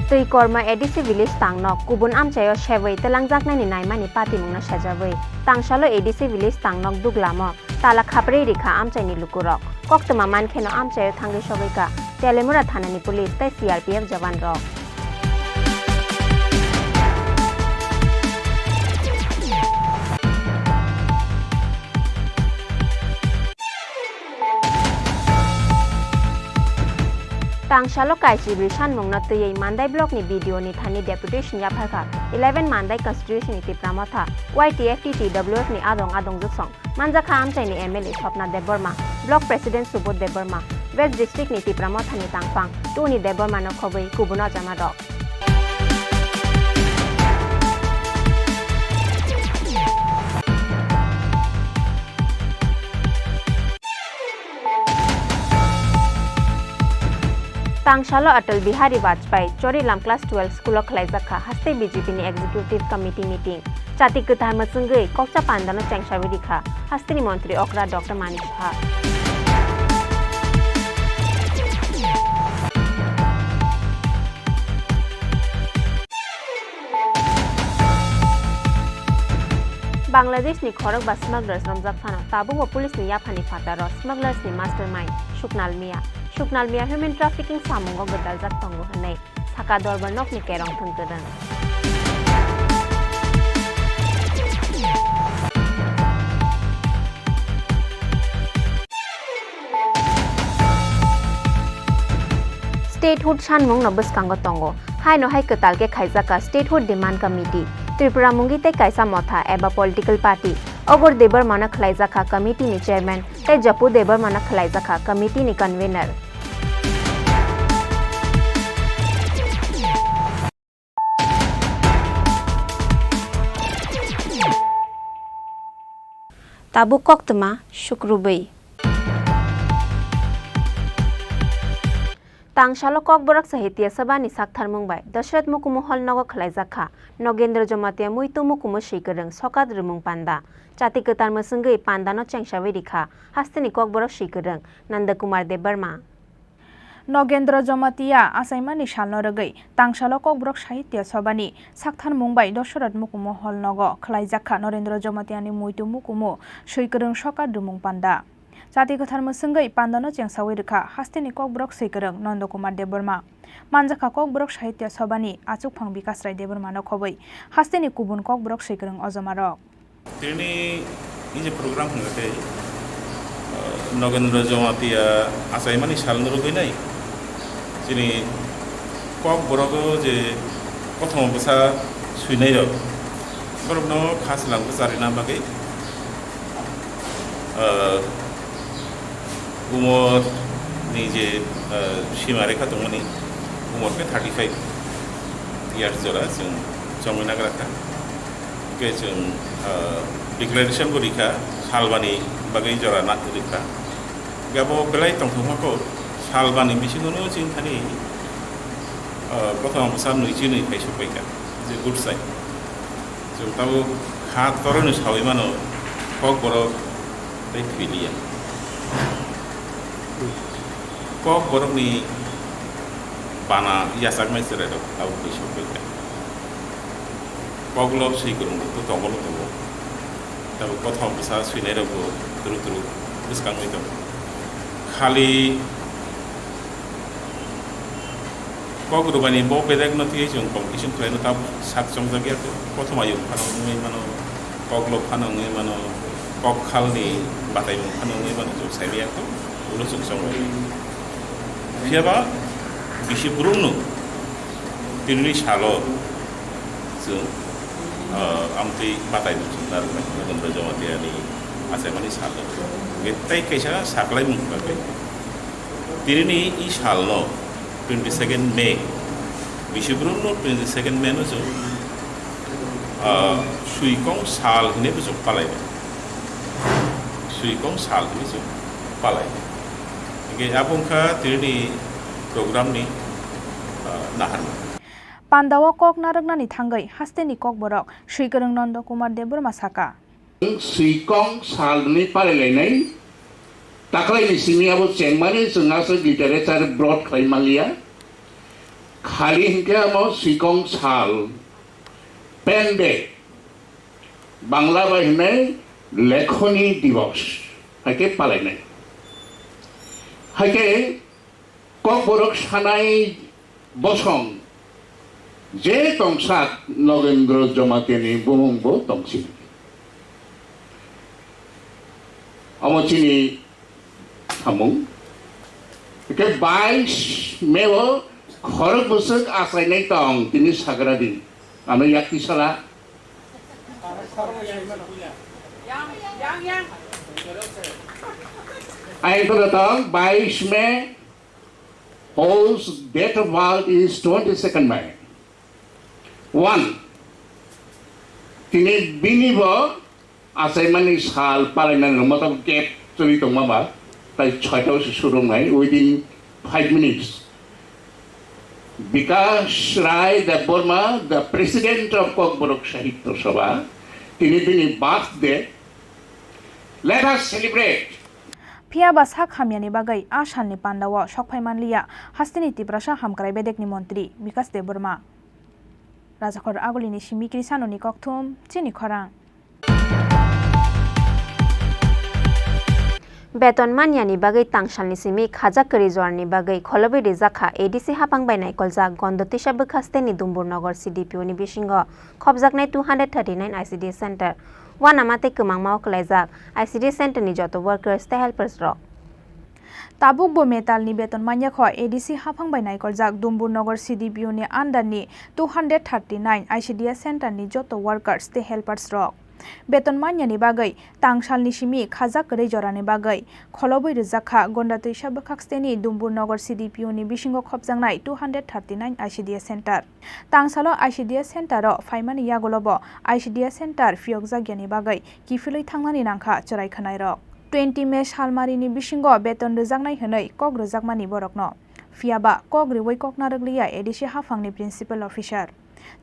Twi Korma A D C village tangnok kubun amchaio sebwi twlangjaknaini naimani patimungno sejabwi tangsalo A D C village tangnok duglamo tala khaprwi rikha amchaini lukurok. Koktwma mankheno amchaio thangwi sogwikha Telemura thanani police tei C R P F jawanrok. Tangsalo kaisibri sanmungno twiwi Mandai blockni B D O ni thani deputation yapharkha eleven Mandai constituency ni Tipra Motha Y T F T T W F ni adong adong juksong. Manjakha amchaini M L A Swapna Debbarma, Block President Subodh Debbarma, West District ni Tipra Mothani tangphang Tuni Debbarmano khobwi kubun ojamarok. Tangsalo Atal Bihari Vajpayee Chorilam Class twelve School o khlaijakha haste B J P ni Executive Committee meeting. Chati kwthar mwchwngwi kokcha pandano chengsawi rikha hasteni montri okra Doctor Manik Saha. Bangladeshni khorok ba smugglers romjak phano tabukbo police ni yaphani phataro smugglers ni mastermind Suknal Mia. Suknal Mia human trafficking samungo gwdaljak tongo hwnwi saka dorbar nokni kerong thwng kwrwng. Statehood sanmungno bwskango tongo. Haino hai kwtal khe khaijak kha Statehood Demand Committee, Tripura mungwi tei kaisa motha eba political party. Ogor Debbarmano khwlaijak kha committee ni chairman tei Japu Debbarmano khwlaijak kha committee ni convener. Tabuk koktwma sukrubwi. Tangsalo Kokborok Sahitya Sabha ni saktharmung bai Dashrath Mukumu Hall nogo khwlaijak kha Nogendra Jamatia muitu mukumu swi kwrwng sokat rwmung panda. Chati kwtal mwswngwi pandano chengsawi rikha hasteni Kokborok swi kwrwng Nanda Kumar Debbarma. Nogendra Jamatia achaimani salno rwgwi Tangsalo Kokborok Sahitya Sabhani saktharmung bai Dosoroth Mukumu Hall nogo khwlaijakha Norendra Jamatiani muitu mukumu swikwrwng sokat rwmung panda. Chati kwthar mwswngwi pandano chengsawi rwkha hasteni Kokborok swikwrwng Nanda Kumar Debbarma. Manjakha Kokborok Sahitya Sabhani achukphang Bikash Rai Debbarmano khobwi hasteni kubun Kokborok swikwrwng ojomarok. Tini ni je program hwnga khe, uh, Nogendra Jamatia achaimani salno rwgwi nai chini Kokborogo je kothoma bwsa swinai rok, borokno kha swlang bwcharina bagwi, uh, umor ni je, uh, sima rekha tongmani, umor khe thirty five years jora chwng chongwi nagra kha. Hwnkhe chwng, ah, declaration bo rikha, salbani bagwi jora na rikha. Hwnkhe abo belai tongthokma kok, salbani bisingono chini thani, ah, kothoma bwsa nwi chinwi phai sokphaikha, je good sign. Chwng tabuk kha toroni sawi mano, Kokborok tei thwi liya. Kokborokni bana yachaknai chwrairok tabuk phai sokphaikha. Koklob swikwrwng rokbo tongo no tongo. Tabuk kothoma bwsa swinairokbo twrwk twrwk bwskangwi tongo. Khali kok rwbaini bo bedekno twiwi chwng competition khlaino tabuk sak chongjak ya khe. Kothoma yung phano wngwi mano, koklob phano wngwi mano, Kok khalni bataimung phano wngwi mano chwng saimanya kho, ulo chwng chongmani. Phiyaba bisi brumno tinini salo chwng, ah, amtwi bataimung chwng narwknai, Nagondra Jamatiani achaimani salo. Hwnkhe tei kaisa saklaimung bagwi tinini i salno twenty second May, bisi brumno twenty second May no chwng, ah, Swikong sal hinwi bo chwng palainai. Swikong sal hinwi chwng palainai. Hingke abo wngkha tinini program ni, ah, naharmung. Pandao kok narwknani thangwi hasteni kokborok Swikwrwng Nondo Kumar Debbarma saka. Swikong salni parilainai, taklaini simi abo chengmani chwng aswk literature broad khlai manliya. Khali hinkhe amo Swikong sal, Pen Day, Bangla bai hinai Lekhoni Divos, haikhe palainai. Haikhe Kokborok sanai bosong je tongsak Nogendro Jomatiani bumung bo tongsi. Omo chini samung. Ke bais May o khorok bwswk achainai tong tini sagra din. Ano yakti sala. Ayang kono tong bais May. Whose date of birth is twenty-second May. One, tini bini bo achaimani sal palainani rwngma tabuk gap choli tongma ba, tai soita o se surungnai, within five minutes. Bikash Rai Debbarma, the president of Kokborok Sahitya Sabha, tini bini birthday. Let us celebrate. Phiya ba sak hamyani bagwi a salni pandao sokphai manliya hasteni Tiprasa hamkrai bedekni montri Bikash Debbarma. Rajakhor Agulini simi Krisanoni kokthum, chini khorang. Beton manyani bagwi tangsalni simi khajak kwrwi jorani bagwi kholobwi rijak kha A D C haphang bai naikoljak Gondotwisa bwkha steni Dumbur Nogor C D P O ni bisingo khopjaknai two hundred thirty nine I C D S center. Uanama tei kwmangmao kwlaijak I C D S center ni joto workers tei helpers rok. Tabukbo metalni beton manya kho A D C haphang bai naikoljak Dumbur Nogor C D P O ni under ni two hundred thirty nine I C D S center ni joto workers tei helpers rok. Beton manyani bagwi tangsalni simi khajak kwrwi jorani bagwi kholobwi rijak kha Gondatwisa bwkhak steni Dumbur Nogor C D P O ni bisingo khopjaknai two hundred thirty nine I C D S center. Tangsalo I C D S center o phaimani yagulobo I C D S center phiyokjakyani bagwi kiphilwi thangmani nangkha chwrai khwnairok. Twenty May salmarini bisingo beton rwjaknai hwnwi kok rwjakmani borokno. Phiyaba kok rwui kok narwkliya A D C haphangni principal officer.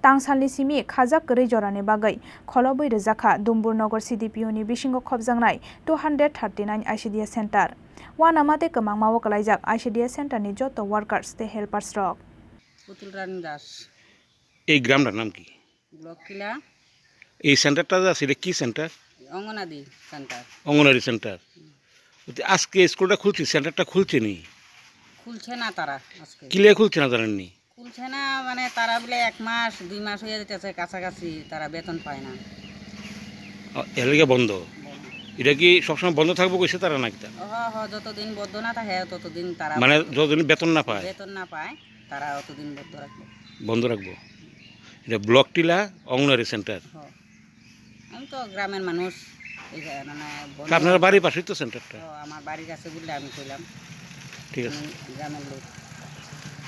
Tangsalni simi khajak kwrwi jorani bagwi kholobwi rwjakha Dumbur Nogor C D P O ni bisingo khopjaknai two hundred thirty nine I C D S center. Uanama tei kwmangmao kwlaijak I C D S center ni joto workers tei helpers rok. পুতুল রানী দাস। এই গ্রামটার নাম কি? ব্লক টিলা। এই সেন্টারটা যে আছে, এটা কি সেন্টার? অঙ্গনাদি সেন্টার। অঙ্গনাদি সেন্টার। তো আজকে স্কুলটা খুলছে, সেন্টারটা খুলছে নি? খুলছে না তারা আজকে। কিলে খুলছে না জানেননি? খুলছে না, মানে, তারা বলে এক মাস, দুই মাস হয়ে যেতেছে কাছাকাছি, তারা বেতন পায় না। ও, এর লিগে বন্ধ। বন্ধ। এটা কি সবসময় বন্ধ থাকবো কইছে তারা নাকি তা? হ, হ, যতদিন বন্ধ না থাকে, ততদিন তারা মানে, যতদিন বেতন না পায়? বেতন না পায়, তারা অতদিন বন্ধ রাখবে। বন্ধ রাখবো। এটা ব্লক টিলা অঙ্গনারী সেন্টার। হ। আমি তো গ্রামের মানুষ, এই যে, মানে, বন্ধ তা আপনার বাড়ির পাশেই তো সেন্টারটা। হ, আমার বাড়ির কাছে বললে আমি কইলাম। ঠিক আছে। আমি গ্রামের লোক।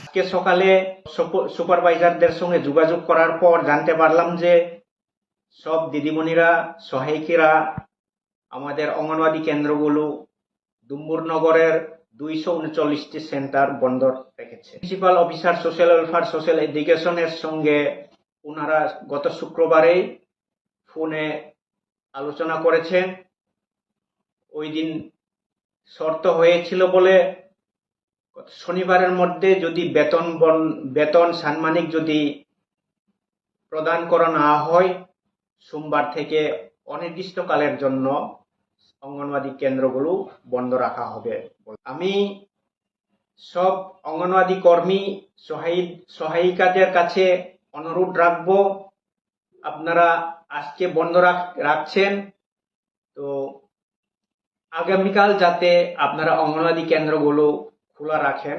আজকে সকালে সুপ-, সুপারভাইজারদের সঙ্গে যোগাযোগ করার পর জানতে পারলাম যে সব দিদিমণিরা, সহায়িকারা আমাদের অঙ্গনওয়াড়ি কেন্দ্রগুলো ডুম্বুরনগরের দুইশো ঊনচল্লিশটি সেন্টার বন্ধ রেখেছে। Principal officer social welfare, social এডুকেশনের সঙ্গে ওনারা গত শুক্রবারেই ফোনে আলোচনা করেছেন। ওই দিন শর্ত হয়েছিল বলে গত শনিবারের মধ্যে যদি বেতন বন-, বেতন সাম্মানিক যদি প্রদান করা না হয়, সোমবার থেকে অনির্দিষ্টকালের জন্য অঙ্গনওয়াড়ি কেন্দ্রগুলো বন্ধ রাখা হবে। আমি সব অঙ্গনওয়াড়ি কর্মী, সহায়ি-, সহায়িকাদের কাছে অনুরোধ রাখবো, আপনারা আজকে বন্ধ রাখ-, রাখছেন, তো আগামীকাল যাতে আপনারা অঙ্গনওয়াড়ি কেন্দ্রগুলো খোলা রাখেন,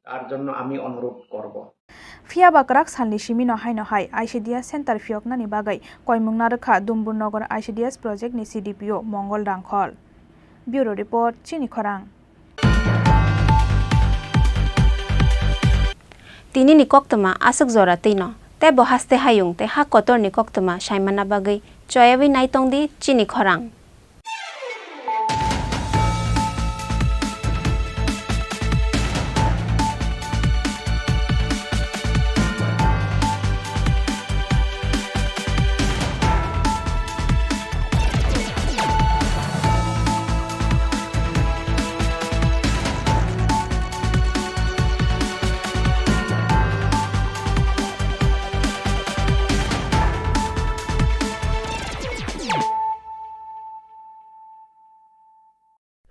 তার জন্য আমি অনুরোধ করব। Phiya ba kwrak salni simi no hai no hai I C D S center phiyoknani bagwi koimung narwkha Dumbur Nogor I C D S project ni C D P O Mongol Rangkhol. Bureau report, Chini Khorang. Tinini koktwma aswk jora twino, tei bo haste hayung tei ha kotorni koktwma saimanna bagwi choyawi naitongdi Chini Khorang.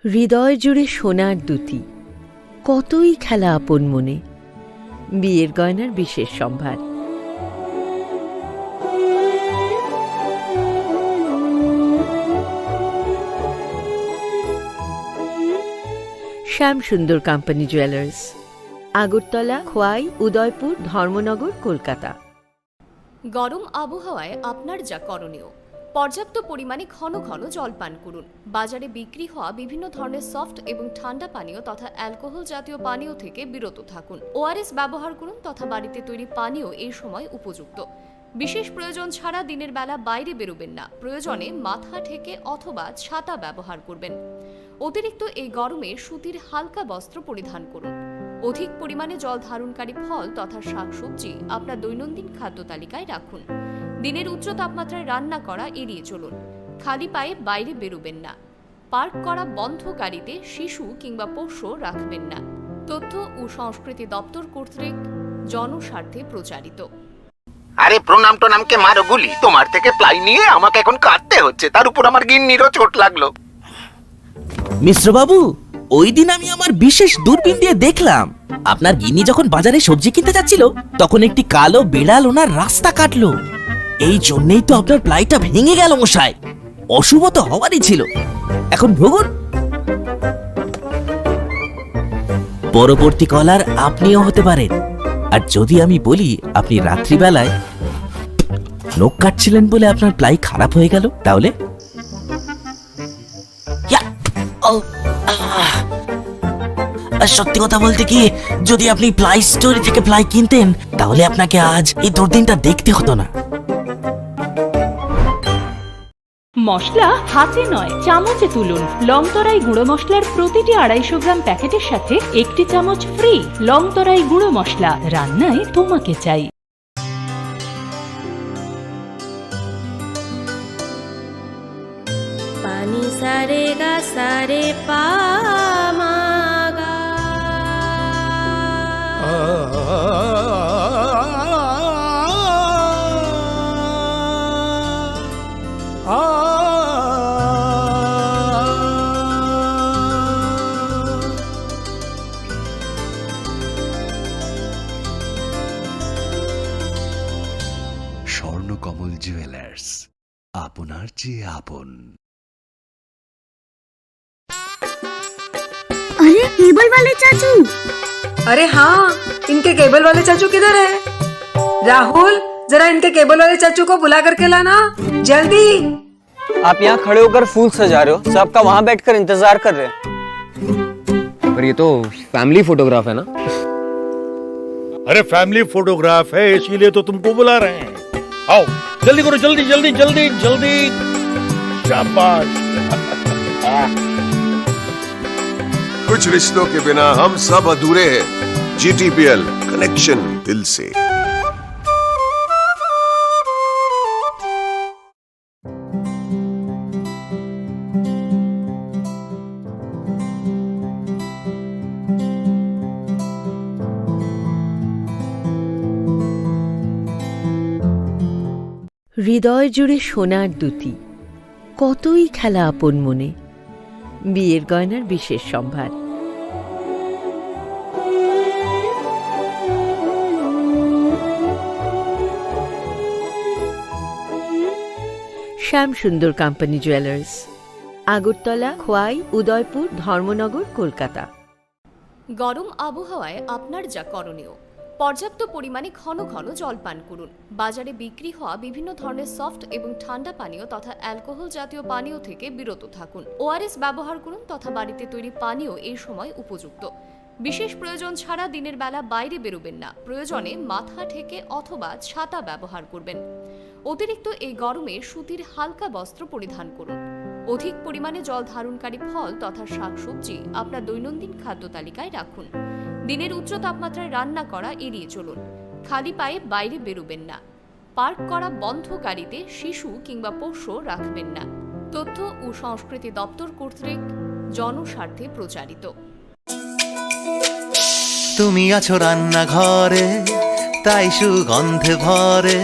হৃদয় জুড়ে সোনার দ্যুতি, কতই খেলা আপন মনে, বিয়ের গয়নার বিশেষ সম্ভার। শ্যাম সুন্দর কোম্পানি জুয়েলার্স, আগরতলা, খোয়াই, উদয়পুর, ধর্মনগর, কলকাতা। গরম আবহাওয়ায় আপনার যা করণীয়, পর্যাপ্ত পরিমাণে ঘন ঘন জল পান করুন। বাজারে বিক্রি হওয়া বিভিন্ন ধরনের সফট এবং ঠান্ডা পানীয় তথা অ্যালকোহল জাতীয় পানীয় থেকে বিরত থাকুন। ওআরএস ব্যবহার করুন তথা বাড়িতে তৈরি পানীয় এই সময় উপযুক্ত। বিশেষ প্রয়োজন ছাড়া দিনের বেলা বাইরে বেরোবেন না। প্রয়োজনে মাথা ঢেকে অথবা ছাতা ব্যবহার করবেন। অতিরিক্ত এই গরমে সুতির হালকা বস্ত্র পরিধান করুন। অধিক পরিমাণে জল ধারণকারী ফল তথা শাকসবজি আপনার দৈনন্দিন খাদ্য তালিকায় রাখুন। দিনের উচ্চ তাপমাত্রায় রান্না করা এড়িয়ে চলুন। খালি পায়ে বাইরে বেরোবেন না। পার্ক করা বন্ধ গাড়িতে শিশু কিংবা পোষ্য রাখবেন না। তথ্য ও সংস্কৃতি দপ্তর কর্তৃক জনস্বার্থে প্রচারিত। আরে প্রণাম টনামকে মারো গুলি, তোমার থেকে প্লাই নিয়ে আমাকে এখন কাঁদতে হচ্ছে, তার উপর আমার গিন্নিরও চোট লাগলো। মিশ্র বাবু, ওই দিন আমি আমার বিশেষ দূরবীন দিয়ে দেখলাম, আপনার গিন্নি যখন বাজারে সবজি কিনতে যাচ্ছিল, তখন একটি কালো বিড়াল ওনার রাস্তা কাটলো। এই জন্যই তো আপনার প্লাইটা ভেঙে গেল মশাই। অশুভ তো হওয়ারই ছিল। এখন ভোগুন। পরবর্তী কলার আপনিও হতে পারেন। আর যদি আমি বলি আপনি রাত্রিবেলায় নখ কাটছিলেন বলে আপনার প্লাই খারাপ হয়ে গেল, তাহলে? ইয়া! ও! আহ! আর সত্যি কথা বলতে কি, যদি আপনি প্লাই স্টোর থেকে প্লাই কিনতেন, তাহলে আপনাকে আজ এই দুর্দিনটা দেখতে হতো না। মশলা হাতে নয়, চামচে তুলুন। লংতরাই গুঁড়ো মশলার প্রতিটি আড়াইশো গ্রাম প্যাকেটের সাথে একটি চামচ ফ্রি। লংতরাই গুঁড়ো মশলা, রান্নায় তোমাকে চাই। Pani sa re ga sa re pa ma ga. Swarnakamal jewellers, আপনার চেয়ে আপন। अरे, केबल वाले चाचू। अरे हाँ, इनके केबल वाले चाचू किधर है? राहुल, जरा इनके केबल वाले चाचू को बुला करके लाना, जल्दी। आप यहाँ खड़े होकर फूल सजा रहे हो, सबका वहाँ बैठकर इंतजार कर रहे हैं। पर ये तो फैमिली फोटोग्राफ है ना? अरे, फैमिली फोटोग्राफ है, इसीलिए तो तुमको बुला रहे हैं। आओ, जल्दी करो, जल्दी, जल्दी, जल्दी, जल्दी। शाबाश। कुछ रिश्तों के बिना हम सब अधूरे हैं। जीटीपीएल, कनेक्शन दिल से। হৃদয় জুড়ে সোনার দ্যুতি, কতই খেলা আপন মনে। বিয়ের গয়নার বিশেষ সম্ভার। শ্যাম সুন্দর কোম্পানি জুয়েলার্স, আগরতলা, খোয়াই, উদয়পুর, ধর্মনগর, কলকাতা। গরম আবহাওয়ায় আপনার যা করণীয়। পর্যাপ্ত পরিমাণে ঘন ঘন জল পান করুন। বাজারে বিক্রি হওয়া বিভিন্ন ধরনের সফট এবং ঠান্ডা পানীয় তথা অ্যালকোহল জাতীয় পানীয় থেকে বিরত থাকুন। ওআরএস ব্যবহার করুন তথা বাড়িতে তৈরি পানীয় এই সময় উপযুক্ত। বিশেষ প্রয়োজন ছাড়া দিনের বেলা বাইরে বেরোবেন না। প্রয়োজনে মাথা ঢেকে অথবা ছাতা ব্যবহার করবেন। অতিরিক্ত এই গরমে সুতির হালকা বস্ত্র পরিধান করুন। অধিক পরিমাণে জল ধারণকারী ফল তথা শাকসবজি আপনার দৈনন্দিন খাদ্য তালিকায় রাখুন। দিনের উচ্চ তাপমাত্রায় রান্না করা এড়িয়ে চলুন। খালি পায়ে বাইরে বেরোবেন না। পার্ক করা বন্ধ গাড়িতে শিশু কিংবা পোষ্য রাখবেন না। তথ্য ও সংস্কৃতি দপ্তর কর্তৃক জনস্বার্থে প্রচারিত। তুমি আছো রান্নাঘরে, তাই সুগন্ধে ভরে।